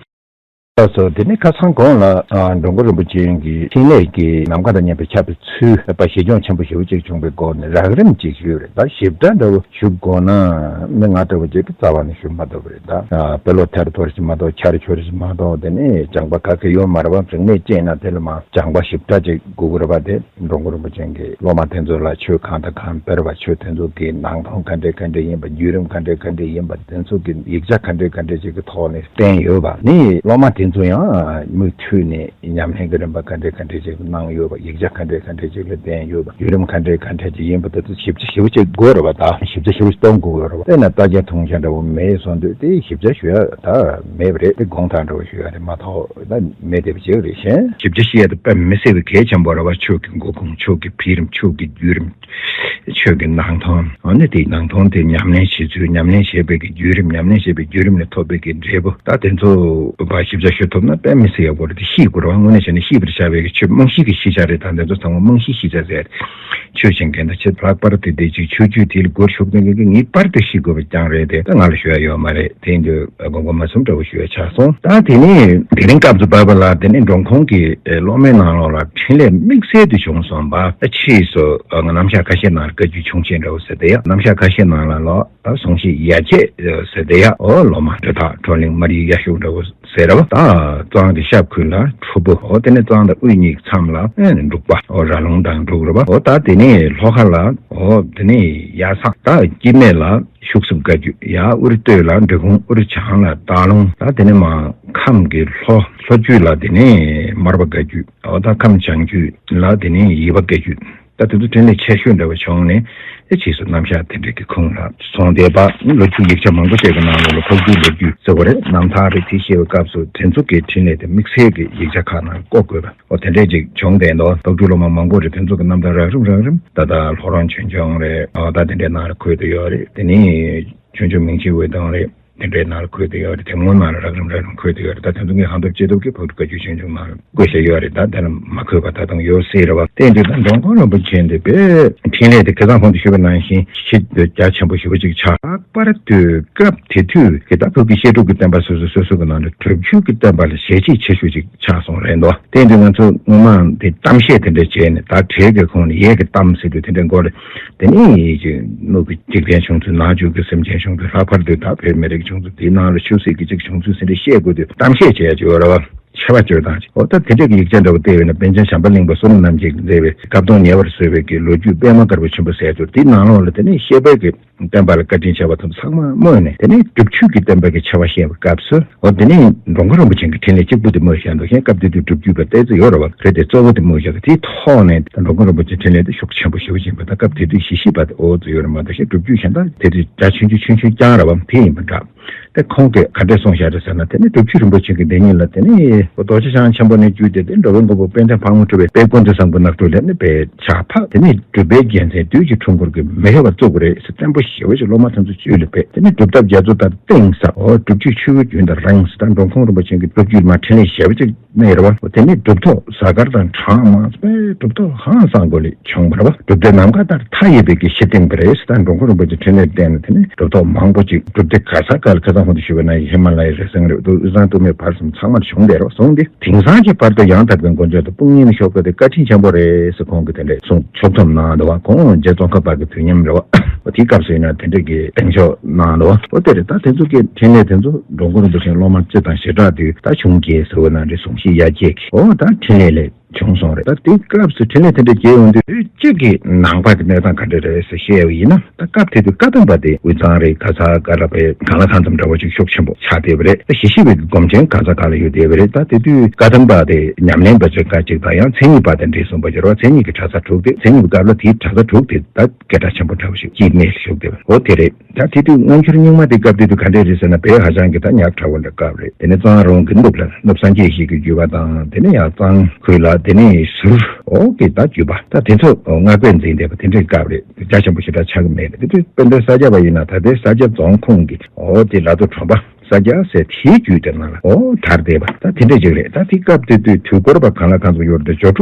ལགས་སོ། དེ་ནས་ཁ་སང་གོང་ལ་ཨ་འགྲོ་མགོན་རིན་པོ་ཆེ་གི་འཕྲིན་ལས་ཀྱི་ནམ་མཁའ་དང་མཉམ་པའི་ཁྱབ་པའི་ཚུལ་པ་ཞིབ་སྦྱོང་ཆེན་པོ་ཞེ་པོ་ཅིག་བྱུང་བའི་སྐོར་ནས་རགས་རིམ་ཅིག་ཞུས་རེད། ད་ཞིབ་ཕྲ་འདྲ་བོ་ཞུ་དགོས་ན་མི་ང་འདྲ་བོ་ཅིག་གིས་རྩ་བ་ནས་ཞུ་མ་ཐུབ་པ་རེད། ད་ཨ་དཔེ་ཀློག་ཐེར་ཐོར་ཞིག་མ་གཏོགས་འཆར་ཕྱོགས་ཞིག་མ་གཏོགས་དེ་ནས་སྦྱངས་པ་ག་གེ་ཡོད་མ་རེད་བ། རིག་གནས་སྐྱེས་ན་དེ་ལ་མ་སྦྱངས་པ་ཞིབ་ཕྲ་ཅིག་དགོས་ཀྱི་རེད་བ། དེ་འགྲོ་མགོན་རིན་པོ་ཆེ་གིས་སློབ་མ་དེ་ཚོ་ལ་ཆོས་གང་དང་གང་སྤེལ་བ་ཆོས་དེ་ཚོ་གི་ནང་དོན་ག་འདྲས་ག་འདྲས་ཡིན་པ་བརྒྱུད་རིམ་ག་འདྲས་ག་འདྲས་ཡིན་པ་དེ་ཚོ་གི་ཡིག་ཆ་ག་འདྲས་ག་འདྲས་ཅིག་གི་ཐོག་ནས་བསྟན་ཡོད་པ་ནི་སློབ་མ་དེ་ཚོ་ཡང་མུ་མཐུད་ནས་ཉམས་ལེན་གྱི་རིམ་པ་ག་འདྲས་ག་འདྲས་ཅིག་གནང་ཡོད་པ། ཡིག་ཆ་ག་འདྲས་ག་འདྲས་ཅིག་ལ་བསྟན་ཡོད་པ། བརྒྱུད་རིམ་ག་འདྲས་ག་འདྲས་ཅིག་ཡིན་པ་དེ་ཚོ་ཞིབ་ཆ་ཞིབ་ཆ་དགོས་རེད་བ། ད་ཞིབ་ཆ་ཞིབ་གཏོང་དགོས་རེད་བ། དེ་ན་ལྟ་རྒྱ་མཐོང་རྒྱ་འདྲ་བོ་མེད་སོང་དུས་དེ་ཞིབ་ཆ་ཞུ་ཡ་ད་མེད་པ་རེད། དེ་དགོངས་དག་འདྲ་བོ་ཞུ་ཡ་རེད་མ་གཏོགས་ད་མེད་བསྡད་པ་ཅིག་རེད་ཤེས། ཞིབ་ཆ་ཞུ་ཡ་དེ་དཔེ་མི་སྲིད་པའི་གལ་ཆེན་པོ་རེད་བ། ཆོས་ཀྱི་འགོ་ཁུངས་ཆོས་ཀྱི་འཕེལ་རིམ་ཆོས་ཀྱི་བརྒྱུད་རིམ། ཆོས་ཀྱི་ནང་དོན། འོ་ན་དེའི་ནང་དོན་དེ་ཉམས་ལེན་བྱེད་ཚུལ། ཉམས་ལེན་བྱེད་པའི་གི་བརྒྱུད་རིམ། ཉམས་ལེན་བྱེད་པའི་བརྒྱུད་རིམ་ནས་ཐོབ་པའི་གི་འབྲས་བུ། ད་དེ་ཚོ་བ་ཞིབ་ཆ་ ཤེས་ཐུབ་ན་དཔེ་མི་སྲིད་ཡག་པོ་རེད། དེ་ཤེས་དགོས་རེད་བ། དངོས་གནས་བྱས་ན་ཤེས་པར་བྱ་བའི་གི་ཆོས་རྨང་གཞི་གི་ཤེས་བྱ་རེད། ད་འདི་ཚོ་ཚང་མ་རྨང་གཞི་ཤེས་བྱ་ཟེར། ཆོས་བྱེད་མཁན་དང་ཆེས་ལྷག་པར་དུ་དེ་ཅིག་ཆོས་བརྒྱུད་དེ་ལ་སྒོ་ཕྱུག་མཁན་གྱིས་ངེས་པར་དུ་ཤེས་དགོས་པ་རྐྱང་རེད་དེ། ད་ང་ལ་ཞུ་ཡ་ཡོད་མ་རེད། དེ་འདི་དགོངས་པ་མ་ཚོམ་འདྲ་བོ་ཞུ་ཡ་ཆགས་སོང་། ད་དེ་ནས་དེ་རིང་སྐབས་སུ་བབས་པ་ལ་དེ་ནས་འབྲོང་ཁུང་གི་སློབ་མའི་ནང་ལོགས་ལ་འཕྲིན་ལས་དམིགས་བསལ་དུ་བྱུང་སོང་བ། ད་ཕྱིས་སུ་ང་རྣམ་གཞག་ཁ་ཤས་ནང་ལ་བཀའ་བརྒྱུད་ཆུང་ཆེན་འདྲ་བོ་ཟེར་དེ་ཡ། རྣམ་གཞག་ཁ་ཤས་ནང་ལ་ལོ། ད་གཟུངས་གཞི་ཡ་གྱལ་ཟེར་དེ་ཡ། ཨོ་སློབ་མ་སྒྲོ་བཏགས་ཁྲོ་གླིང་མ་རིག་ཡ་ཤུག་འདྲ་བོ་ཟེར་བ། ད་གཙང་དེ་ཤབ་ཁུལ་ལ་ཁྲོ་བོ། ཨོ་དེ་ནས་གཙང་དང་དབུས་གཉིས་མཚམས་ལ་ཨེ་འབྲུག་པ། ཨོ་ར་ལུང་དང་འབྲུག་རེད་བ། ཨོ་ད་དེ་ནས་ལྷོ་ཁ་ལ་ཨོ་དེ་ནས་ཡ་ས། ད་སྐྱིད་སྨད་ལ་ཤུག་གསུམ་བཀའ་བརྒྱུད། ཡ་དབུར་སྟོད་ལ་འབྲི་གུང་། དབུར་བྱང་ལ་སྟག་ལུང་། ད་དེ་ནས་མར་ཁམས་ཀྱི་ལྷོ་ལྷོ་རྒྱུད་ལ་དེ་ནས་མར་པ་བཀའ་བརྒྱུད། ཨོ་ད་ཁམས་བྱང་རྒྱུད་ལ་དེ་ནས་ཡེ་པ་བཀའ་བརྒྱུད། ད་དེ་ཚོ་འཕྲིན་ལས་ཆེ་ཤོས་འདྲ་བ་བྱུང་ནས། ཨེ་ཕྱིས་སུ་རྣམ་གཞག་དེ་འདྲ་གི་ཁུངས་ལ་སོང་བསྡད་པ། ལོ་རྒྱུས་ཡིག་ཆ་མང་པོ་ཞིག་གི་ནང་ལོགས་ལ་ཕག་གྲུའི་ལོ་རྒྱུས་ཟེར་བ་རེད། རྣམ་ཐར་རེད། དེ་བཤད་པའི་སྐབས་སུ་དེ་ཚོ་གི་འཕྲིན་ལས་དེ་དམིགས་བསལ་གྱི་ཡིག་ཆ་ཁག་ནང་བཀོད་དགོས་པ། ཨོ་དེ་འདྲས་ཅིག་བྱུང་བསྡད་འདུག་ཕག་གྲུའི་སློབ་མ་མང་པོ་རེད། དེ་ཚོ་གི་རྣམ་ཐར་རགས་རིམ་རགས་རིམ་ད་ལྟ་ལྷོ་རོང་ཆོས་འབྱུང་རེད། ཨོ་ད་དེ་འདྲའི་ནང་ལ་འཁོད་དུ་ཡོད་རེད། དེ་ནི་ཆོས་འབྱུང་མིང་ཆེན་འོད་སྟོང་རེད། དེ་འདྲའི་ནང་ལ་འཁོད་དུ་ཡོད་རེད། དེབ་སྔོན་མ་ལ་རགས་རིམ་རགས་རིམ་འཁོད་དུ་ཡོད་རེད། ད་དེ་ཚོ་ངས་ཧང་སྟོབས་ཅི་ཐུབ་ཀྱིས་ཕག་གྲུ་བཀའ་བརྒྱུད་ཆོས་འབྱུང་ནང་ལ་བཀོད་བཞག་ཡོད་རེད། ད་དེ་ལ་མ་འཁོད་པ་ད་དུང་ཡོད་སྲིད་རེད་བ། དེ་འདྲའི་ད་འགྲོ་མགོན་རིན་པོ་ཆེ་འདི་དཔེ་འཕྲིན་ལས་དེ་ཁ་སང་གོང་དུ་ཞུས་པ་ནང་བཞིན་ཆེས་རྒྱ་ཆེན་པོ་ཞེ་པོ་ཅིག་ཆགས། ལྷག་པར་དུ་སྐབས་དེ་དུས་ཀྱི་ད་བོད་ཀྱི་བཤད་སྒྲུབ་ཀྱི་བསྟན་པ་སོ་སོ་སོ་སོ་གི་ནང་དུ་སྒྲུབ་བརྒྱུད་ཀྱི་བསྟན་པ་ལ་ཞལ་བྱེད་ཆེ་ཤོས་ཅིག་ཆགས་སོང་རེད་འདུག་དེ་འདི་ང་ཚོ་སྔོན་མ་དེ་གཏམ་བཤད་དེ་འདྲ་བྱས་ནས། ད་བྲེལ་གྱི་ཁོང་ནས་ཡས་ཀྱི་གཏམ་ཟེར་དུས་དེ་འདྲའི་མགོ་ལ་དེ་ནས་ཀྱི་ནུབ་ཀྱི་འཇིག་རྟེན་བྱུང་ཚུལ། ནང་བཅུད་ཀྱི་སེམས་ཅན་བྱུང་ཚུལ། ལྷག་པར་དུ་ད་བོད་མི་རིགས་བྱུང་ཚུལ། དེའི་ནང་ལ་ཆོས་སྲིད་ཀྱི་ཅིག་བྱུང་ཚུལ་ཟེར་འདྲ་བཤད་དགོས་དུས་གཏམ་བཤད་བྱས་ཡ་ཅིག་ཡོད་རེད་བ། ཆེ་བ་བཅོས་སྟངས་ཅིག་ཨོ་ད་དེ་འདྲ་གི་ཡིག་ཆ་འདྲ་བོ་བལྟས་པས་ན། པཎ་ཆེན་བྱམས་པ་གླིང་པ་བསོད་ནམས་རྣམ་རྒྱལ་གྱིས་མཛད་པའི་སྐབས་དོན་ཉེ་བར་བཟོས་པའི་གི་ལོ་རྒྱུས་པད་མ་དཀར་པོ་ཆེན་པོ་ཟེར་དུས། དེའི་ནང་ལོགས་ལ་དེ་ནས་བཤད་པའི་གི་བསྟན་པ་ལ་བཀའ་དྲིན་ཆེ་བ་དང་ཚང་མ་སྨོས་ནས། དེ་ནས་སྒྲུབ་བརྒྱུད་ཀྱི་བསྟན་པ་གི་ཆེ་བ་བཤད་པའི་སྐབས་སུ། འོ་དེ་ནས་འགྲོ་མགོན་རིན་པོ་ཆེ་གི་འཕྲིན་ལས་གཅིག་པུ་དེ་སྨོས་བཞག་འདུག་གཞན་སྐབས་དེ་དུས་སྒྲུབ་བརྒྱུད་པ་ཏོག་ཙམ་ཡོད་རེད་བ། རེད་དེ་གཙོ་བོ་དེ་སྨོས་བཞག་གི། དེའི་ཐོག་ནས་ད་འགྲོ་མགོན་རིན་པོ་ཆེ་འཕྲིན་ལས་དེ་ཤུགས་ཆེན་པོ་ཞེ་པོ་ཅིག་ཡིན་པ། ད་སྐབས་དེ་དུས་གཞི་ཤེས་པ་དེ་འོ་ཙམ་ཡོད་རེད་མ་གཏོགས། གཞན་སྒྲུབ་བརྒྱུད་གཞན་དག་དེ་དུས་རྒྱ་ཆུང་ཆུང་ཆུང་ཆུང་རྐྱང་རེད་བ། དེ་ཡིན་པ་འདྲ། དེ་ཁོང་གིས་ག་འདྲས་གསུངས་བཞག་རེད་ཟེར་ན། དེ་ནི་སྒྲུབ་བརྒྱུད་རིན་པོ་ཆེ་གི་སྡེ་གཉིས་ལ་དེ་ནི་རྡོ་རྗེ་འཆང་ཆེན་པོ་ནས་བརྒྱུད་དེ། དེ་འགྲོ་བའི་མགོན་པོ་དཔལ་ལྡན་ཕག་མོ་གྲུ་པའི་དཔལ་ཀུན་ཏུ་བཟང་པོ་ནགས་ཁྲོད་ལས་ནི་སྦས་ཕྱག་ཕབ། དེ་ནི་སྒྲུབ་པའི་རྒྱལ་མཚན་བདུད་ཀྱི་འཁྲུལ་འཁོར་གྱིས་མི་ལྷོད་པ་བཙུགས་པ་རེད་ཟེར། བརྟན་པོ་ཞེ་པོ་ཞིག་སློབ་མ་ཐམས་ཅད་ཚུར་ལ་སྦས། དེ་ནི་སྒྲུབ་ཐབས་རྒྱ་མཚོ་ལྟར་གཏིང་ཟབ། འོ་སྒྲུབ་བརྒྱུད་ཆུ་བོའི་རྒྱུན་དང་རིང་ཟེར། ད་འགྲོ་མགོན་རིན་པོ་ཆེ་གིས་སྒྲུབ་བརྒྱུད་མ་འཕྲིན་ལས་ཞེ་པོ་ཅིག་གནང་ཡོད་རེད་བ། དེ་ནི་གྲུབ་ཐོབ་གཟའ་སྐར་དང་གྲངས་མང་ཚོ་པའི་གྲུབ་ཐོབ་ཧང་སང་སྒོ་ལས་བྱུང་བ་རེད་བ། གྲུབ་མཐའི་ནམ་མཁའ་ལྟར་མཐའ་ཡས་པའི་གི་གཞི་བཏིང་བ་རེད་ཟེར། ད་འགྲོ་མགོན་རིན་པོ་ཆེ་འཕྲིན་ལས་བསྟན་ནས་དེ་ནས་གྲུབ་ཐོབ་མང་པོ་ཅིག་གྲུབ་སྡེ་ག་ས་ག་ལ། ཁ་སང་གོང་དུ་ཞུས་པ་ནང་བཞིན་ཧི་མ་ལ་ཡའི་རི་སེང་རེད་འདུག་དབུས་གཙང་སྟོད་སྨད་བར་གསུམ་ཚང་མར་བྱུང་བསྡད་རེད་བ། སོང་སྟེ་དེང་སང་གི་བར་དུ་ཡང་དག་པའི་མགོན་སྐྱབས་དང་དཔུང་གཉེན་ཤོག་ཁག་དེ་བཀའ་དྲིན་ཆེན་པོ་རེད་ཟེར་ཁོང་གིས་དེ་འདྲས་གསུངས། ཕྱོགས་བསྡོམས་གནང་འདུག་བ། ཁོང་རྗེ་ཙོང་ཁ་པ་གི་དུས་མཉམ་རེད་བ། འོ་དེའི་སྐབས་སུ་ཡིན་ན་དེ་འདྲས་ཀྱི་གདེང་འཇོག་གནང་འདུག་བ། འོ་དེ་རེད། ད་དེ་ཚོ་གི་འཕྲིན་ལས་དེ་ཚོ་འགྲོ་མགོན་རིན་པོ་ཆེ་སློབ་མ་སྤྱི་དང་ཞེ་དྲག་དུས་ད་བྱུང་རྒྱལ་ཟེར་བ་ནང་འདྲ་གཟུངས་གཞི་ཡ་གྱལ་གྱི་འོ་ད་འཕྲིན་ལས་ལས་བྱུང་སོང་རེད། ད་དེའི་སྐབས་སུ་འཕྲིན་ལས་དེ་འདྲ་རྒྱས་ཡོང་དུས་གཅིག་གི་ནང་པ་གི་གནས་སྟངས་ག་འདྲ་རེད་ཟེར་བཤད་པ་ཡིན་ན། ད་སྐབས་དེ་དུས་བཀའ་གདམས་པ་དེ་དབུས་གཙང་རེད། ག་ས་ག་ལ་བའི་གང་ལ་གང་འཚམ་འདྲ་བོ་ཅིག་ཤུགས་ཆེན་པོ་ཆགས་བསྡད་པ་རེད། ད་ཞི་ཞི་བའི་གི་སྒོམ་ཆེན་ག་ས་ག་ལ་ཡོད་བསྡད་པ་རེད། ད་དེ་དུས་བཀའ་གདམས་པ་དེ་ཉམས་ལེན་པ་ཚོའི་ཁ་ཅིག་དང་ཡང་མཚན་ཉིད་པ་དེ་འདྲ་གསུངས་པ་ཡོད་རེད་བ། མཚན་ཉིད་ཀྱི་གྲྭ་ས་དྲུག་དེ། མཚན་ཉིད་པའི་སྐབས་ལ་དེའི་གྲྭ་ས་དྲུག་དེ་ད་སྐད་གྲགས་ཆེན་པོ་འདྲ་བོ་ཞིག་སྐྱེས་གནས་ལ་བཞུགས་བསྡད་པ། འོ་དེ་རེད། ད་དེ་དུས་སྔ་འགྱུར་རྙིང་མ་དེ་སྐབས་དེ་དུས་ག་འདྲས་རེད་ཟེར་ན། བོད་ཧ་ཅང་གི་ད་ཉག་ཕྲ་བོ་འདྲ་སྐབས་རེད། དེ་ནས་གཙང་རོང་གི་ནུབ་ལ་ནུབ་སངས་རྒྱས་ཞིག་གི་བརྒྱུད་པ་དང་། དེ་ནས་ཡང་གཙང་ཁུལ་ལ་དེ་ནས་ཟུར་འོག་གི་ད་བརྒྱུད་པ་ད་དེ་ཚོ་སྔགས་པས་འཛིན་བསྡད་པ་དེ་འདྲའི་སྐབས་རེད། རྒྱ་ཆེན་པོ་ཞེ་དྲག་ཆགས་ཀྱི་མེད་རེད། དེ་དུས་དཔལ་ལྡན་ས་སྐྱ་པ་ཡིན་ན་ད་ལྟའི་ས་སྐྱ་རྫོང་ཁོངས་ཀྱི་འོ་དེ་ལ་དོ་གྲོང་པ་ས་སྐྱ་ཟེར་དེའི་བརྒྱུད་དེ་ནང་ལ་འོ་དར་བསྡད་པ་ད་དེ་འདྲ་ཅིག་རེད། ད་དེ་སྐབས་དེ་དུས་དུས་འཁོར་པ་གང་ལ་གང་འཚམ་ཡོད་རེད། སྦྱོར་དྲུག